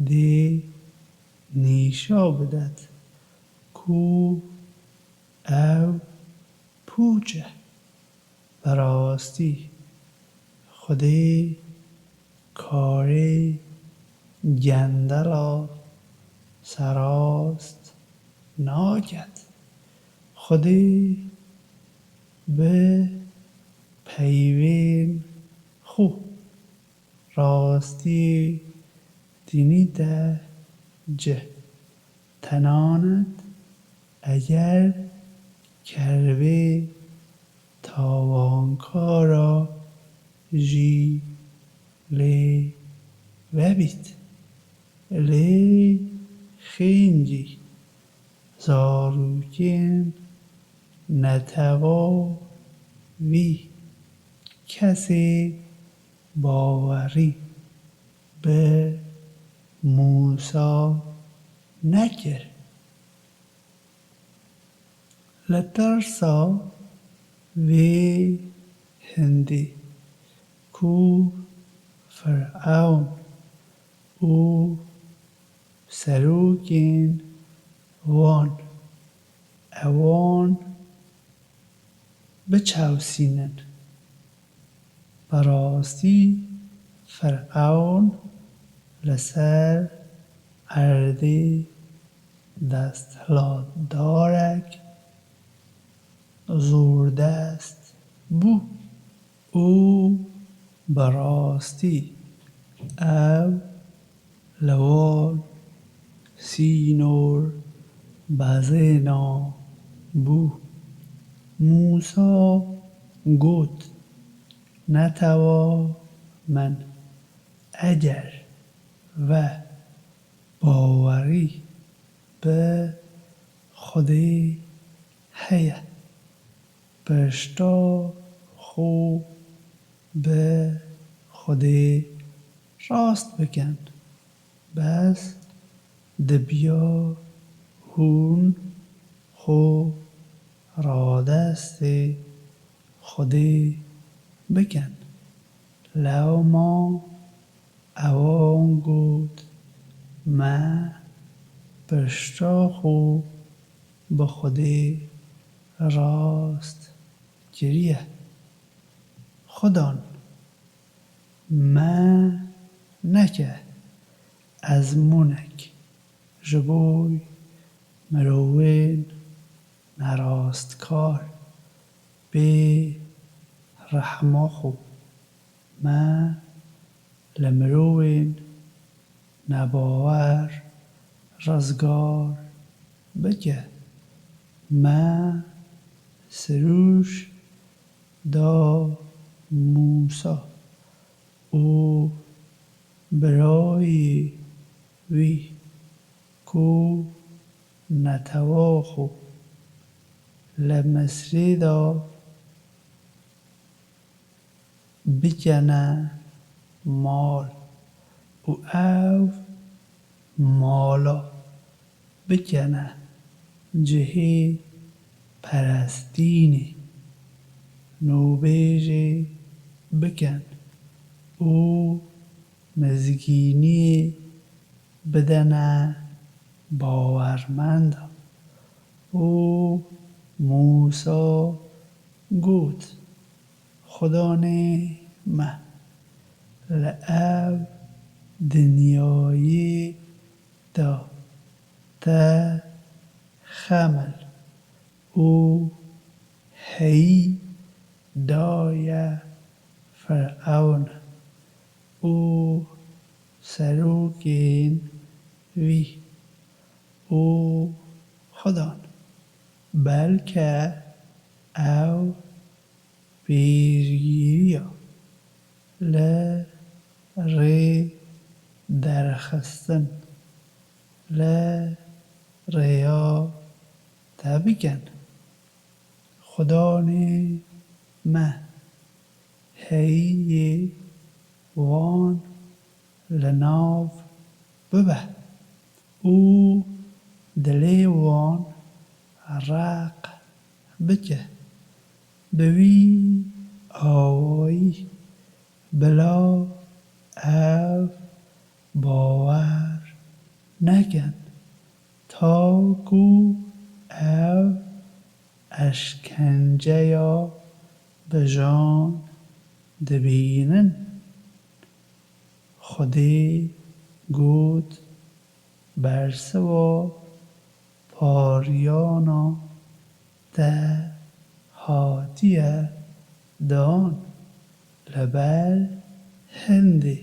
dê nîşa bidet ku ew pûç e. Bi rastî Xwedê karê gendela serast naket. Xwedê bi peyvên xwe rastiyê tînîte cih. Tenanet eger kerbê tawankara jî lê vebît, lê xêncî zarokên Ewa wî kesê bawerî bi Mûsa nekir. Li tirsa vê hindê ku Firewn û serokên wan ewan biçewsînin. Bi rastî Firewn li ser erdê desthilatdarek zordest bû û bi rastî ew li wan sînor bezêna bû. Mûsa got, Netewa min, eger we bawerî bi Xwedê heye, pişta xwe bi Xwedê rast bikin. Bes dibiya hûn xwe radestê Xwedê bikin. Lewma ewan got, Me pişta xwe bi Xwedê rast kiriye. Xudan, me neke ezmûnek ji bo mirovên nerastkar, bê rehma xwe me li mirovên nebawer rizgar bike. Me sirûş da Mûsa û birayê wî ku netewa xwe li Misrê de bikene mal û ev mala bikene cihê perestînê, nûbêjê bikin û mizgîniyê bidene bawermendan. Û Mûsa got, Xudanê me, li ev dinyayê de te xemil û heyî daye Firewn û serokên wî û Xudan, belke ew pêşgiriya li rê derxistin li rêya te bikin. Xudanê me, heyiyê wan li nav bibe û dilê wan req bike. Bi wî awayî bila ew bawer nekin, ta ku ew eşkenceya bijan dibînin. Xwedê got, Bersiva pariyana te hatiye dan, li ber hindê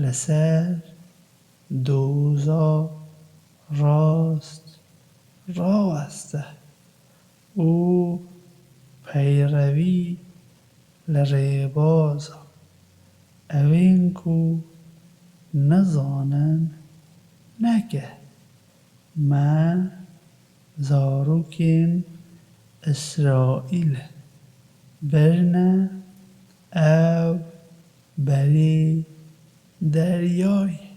li ser doza rast raweste û peyrevî li rêbaza evên ku nizanin neke. Me zarokên Îsraîl birine ew berê deryayê.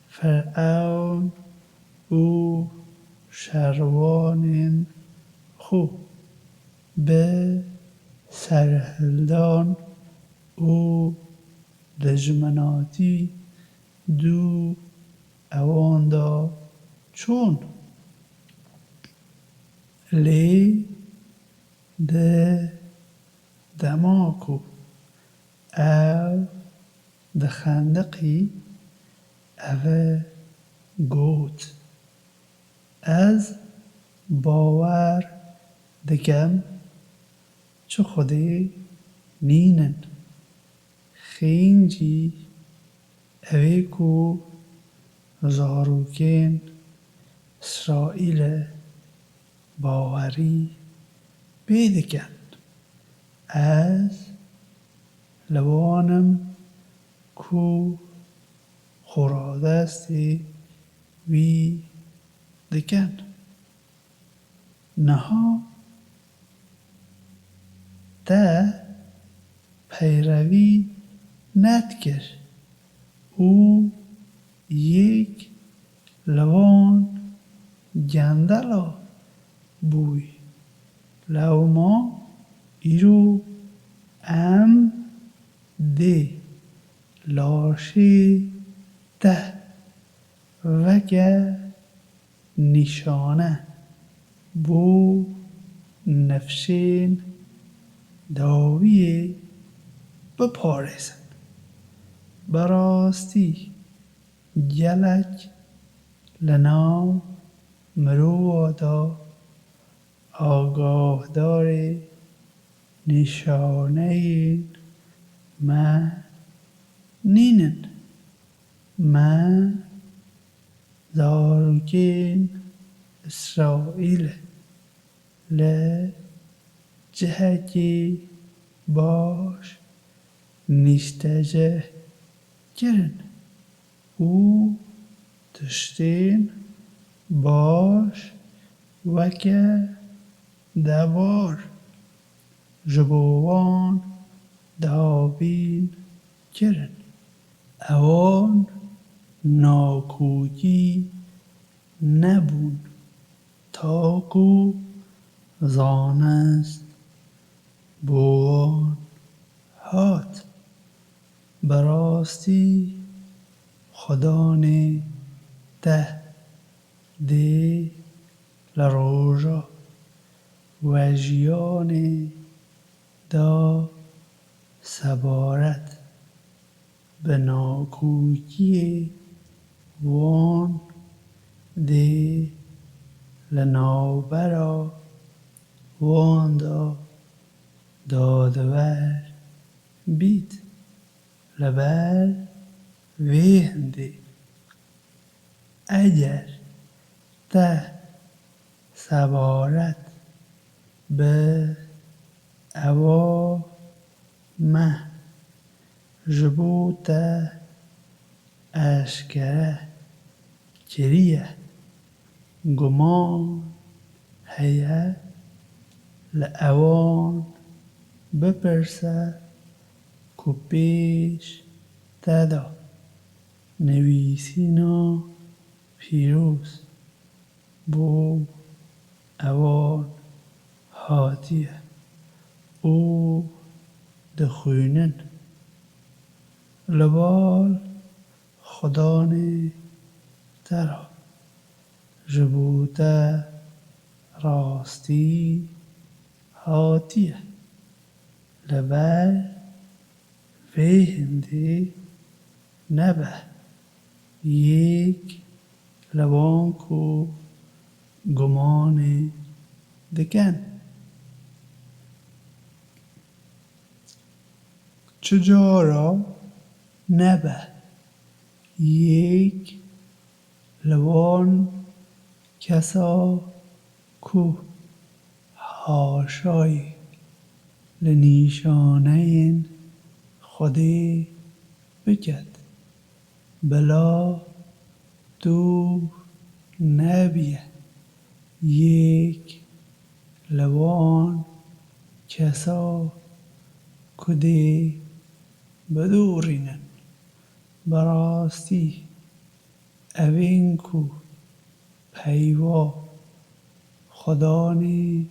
Firewn û şerwanên xwe bi serhildan û dijminatî dû ewan de çûn. Lê di dema ku ew dixendiqî, ev got, Ez bawer dikim çi Xwedê nînin. Xêncî ew ê ku zarokên Îsraîlê bawerî pê dikin. Ez li wan im ku xwe radestê wî dikin. Niha te peyrevî nedikir û yek li wan gendela bûyî. Lewma îro em dê laşê te weke nîşane bo nifşên dawiyê biparêzin. Bi rastî gelek li nav mirova de agahdarê nîşaneyên me nînin. Me zarokên Îsraîlê li cihekî baş nîştecih kirin û tiştên baş weke devar ji bo wan dabîn kirin. Ewan nakokî nebûn, ta ku zanist bo wan hat. Bi rastî Xudanê te dê li roja wejiyanê de sebaret bi nakokiyê wan dê li navbera wan de dadwer bît. Li ber vê hindê, eger te sebaret bi ewa me ji bo te eşkere kiriye, guman heye, li ewan bipirse ku pêş te de nivîsîna pîroz bo ewan hatiye û dixwînin. Li bal Xudanê te re ji bo te rastî hatiye. Li ber vê hindê nebe yek li wan ku gumanê dikin. Çi cara nebe yek li wan kesa ku haşayê li nîşaneyên Xwedê biket, bila tu nebiye yek li wan kesa ku dê bidûrînin. Bi rastî evên ku peyva Xudanê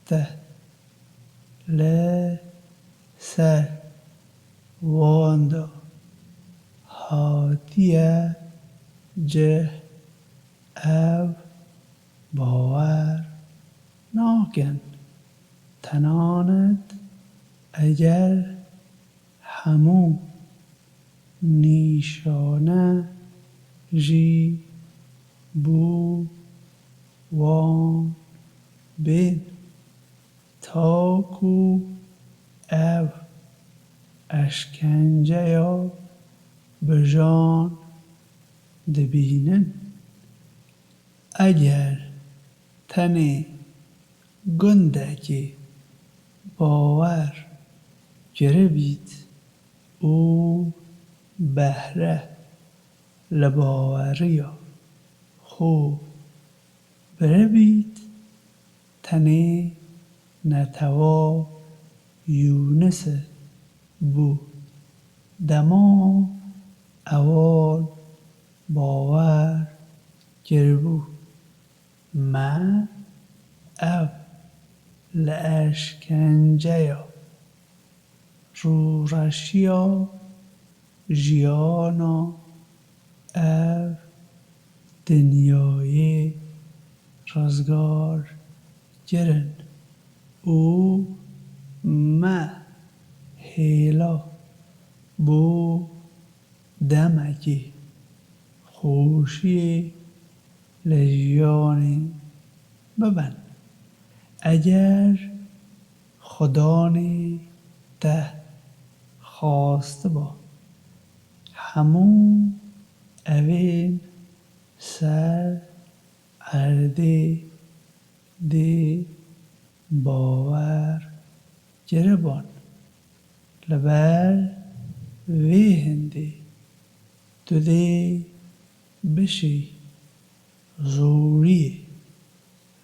te li ser wan de hatiye cih, ev bawer nakin. Tenanet eger hemû nîşane jî bo wan bên, ta ku ev eşkenceya bijan dibînin. Eger tenê gundekê bawer kiribît û behre li baweriya xwe biribît, tenê netewa Yûnisi bû. Dema ewan bawer kiribû, me ev li eşkenceya rûreşiya jiyana ev dinyayê rizgar kirin û me hêla bo demekê xweşiyê li jiyanê bibin. Eger Xudanê te xastiba, hemû evên ser erdê dê bawer kiriban. Li ber vê hindê tu dê bişî zoriyê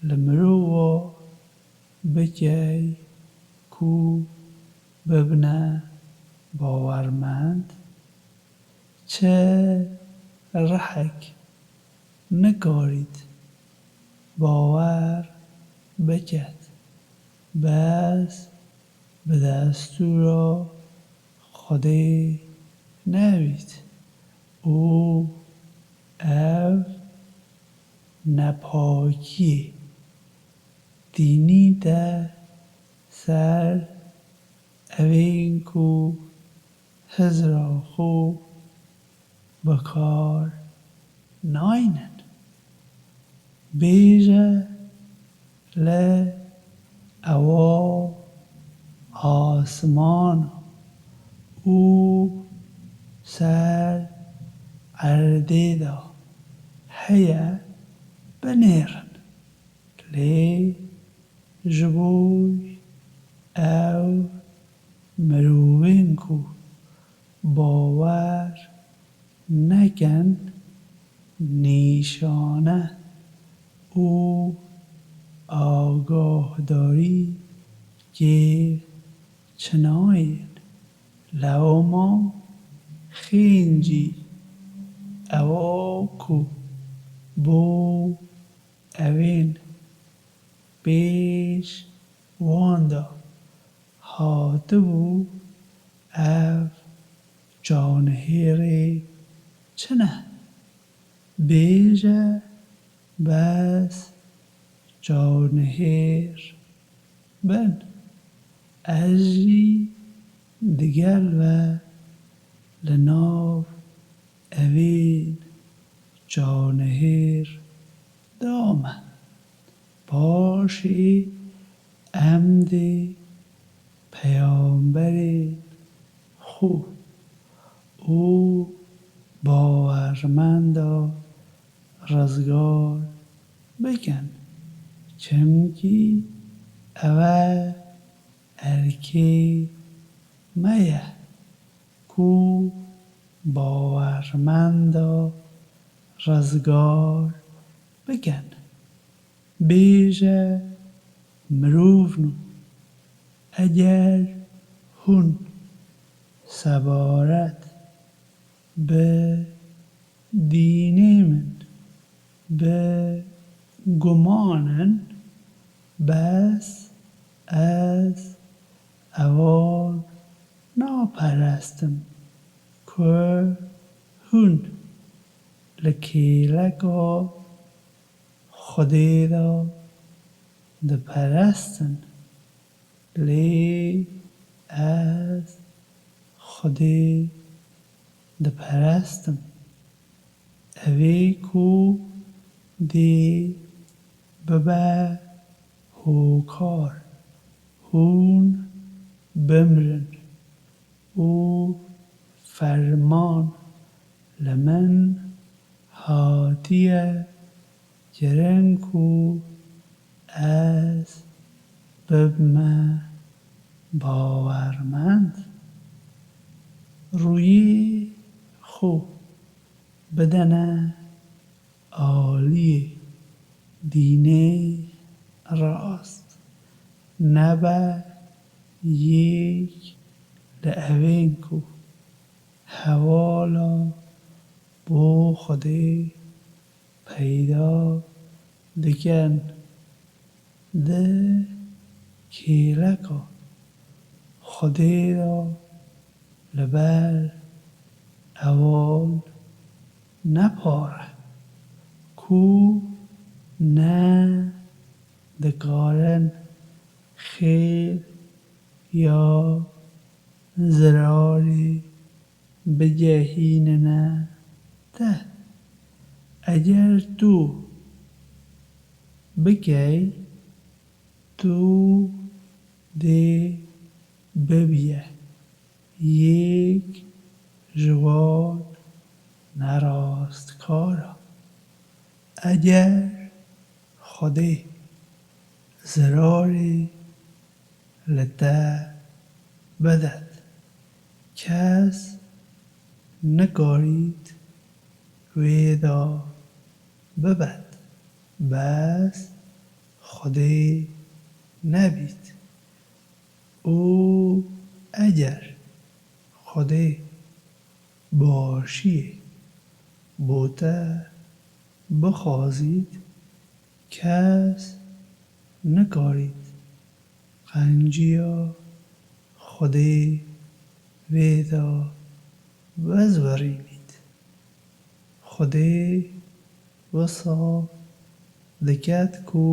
li mirova bikey ku bibine bawermend? Çi rihek nikarît bawer biket, bes bi destûra Xwedê nebît û ev nepakiyê tînîte ser evên ku hizra xwe bi kar naynin. Bêje li ewa asmana û ser erdê de heye binêrin. Lê ji bo ew mirovên ku bawer nekin, nîşane û agahdarî kêr çinayên lewma xêncî ewa ku bo evên pêş wan de hatibû, ev çawnihêrê çi ne? Bêje bes çawnihêr bin. Ez jî digel ve li nav evên çawnihêr de me. Paşê em dê peyamberên xwe û bawermenda rizgar bikin, çimkî ew e erkê me ye ku bawermenda rizgar bikin. Bêje Mirovno, eger hûn sebaret bi dînê min bi guman in, bes ez ewan naperestim ku hûn li kêleka Xwedê de diperestin, lê ez Xwedê diperestim. Evê ku dê bibe hokar, hûn bimrin û ferman li min hatiye kirin ku ez bibime bawermend. Rûyê xwe bidene aliyê dînê rast, nebe yek li evên ku hevala bo Xwedê peyda dikin, di kêleka Xwedê de li ber ewan nepare ku ne dikarin xêr ya zirarê bigehînine te. Eger tu bikey, tu dê bibiye yek ji wan nerastkara. Eger Xwedê zirarê li te bidet, kes nikarît wê de bibet, bes Xwedê nebît. Û eger Xwedê başiyê bo te bixwazît, kes nikarît qenciya Xwedê vê de vizvirînît. Xwedê wisa diket ku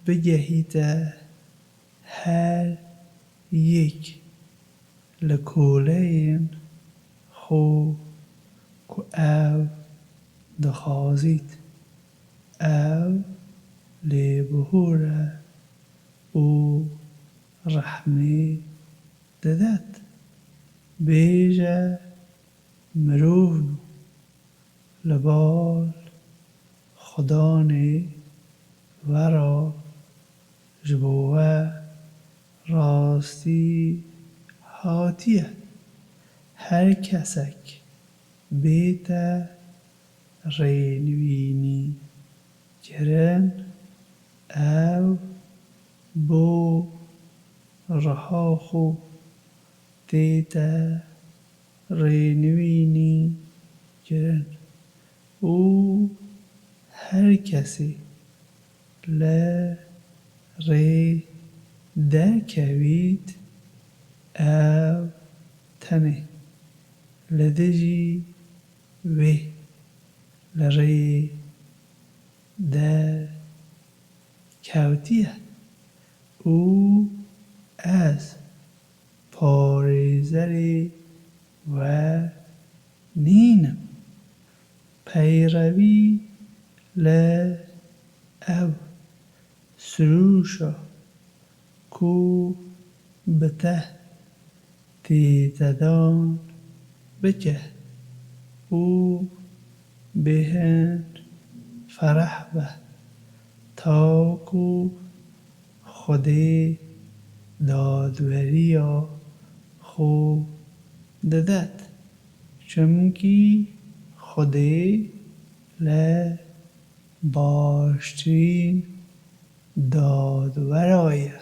bigehîte her yek li koleyên xwe ku ew dixwazît. Ew lêbihûr e û rehmê didet. Bêje mirovno, li bal Xudanê vera ji bo we rastî hatiye. Her kesek bête rênivînî kirin, ew bo riha xwe tête rênivînî kirin û her kesê li rê derkevît, ew tenê li dijî wê li rê derkevtiye û ez parêzerê we nînim. Peyrevî li ev sirûşa ku bi te tê te dan bike û bêhn fereh be, ta ku Xwedê dadweriya xwe didet, çimkî Xwedê li baştirîn Dadwera ye.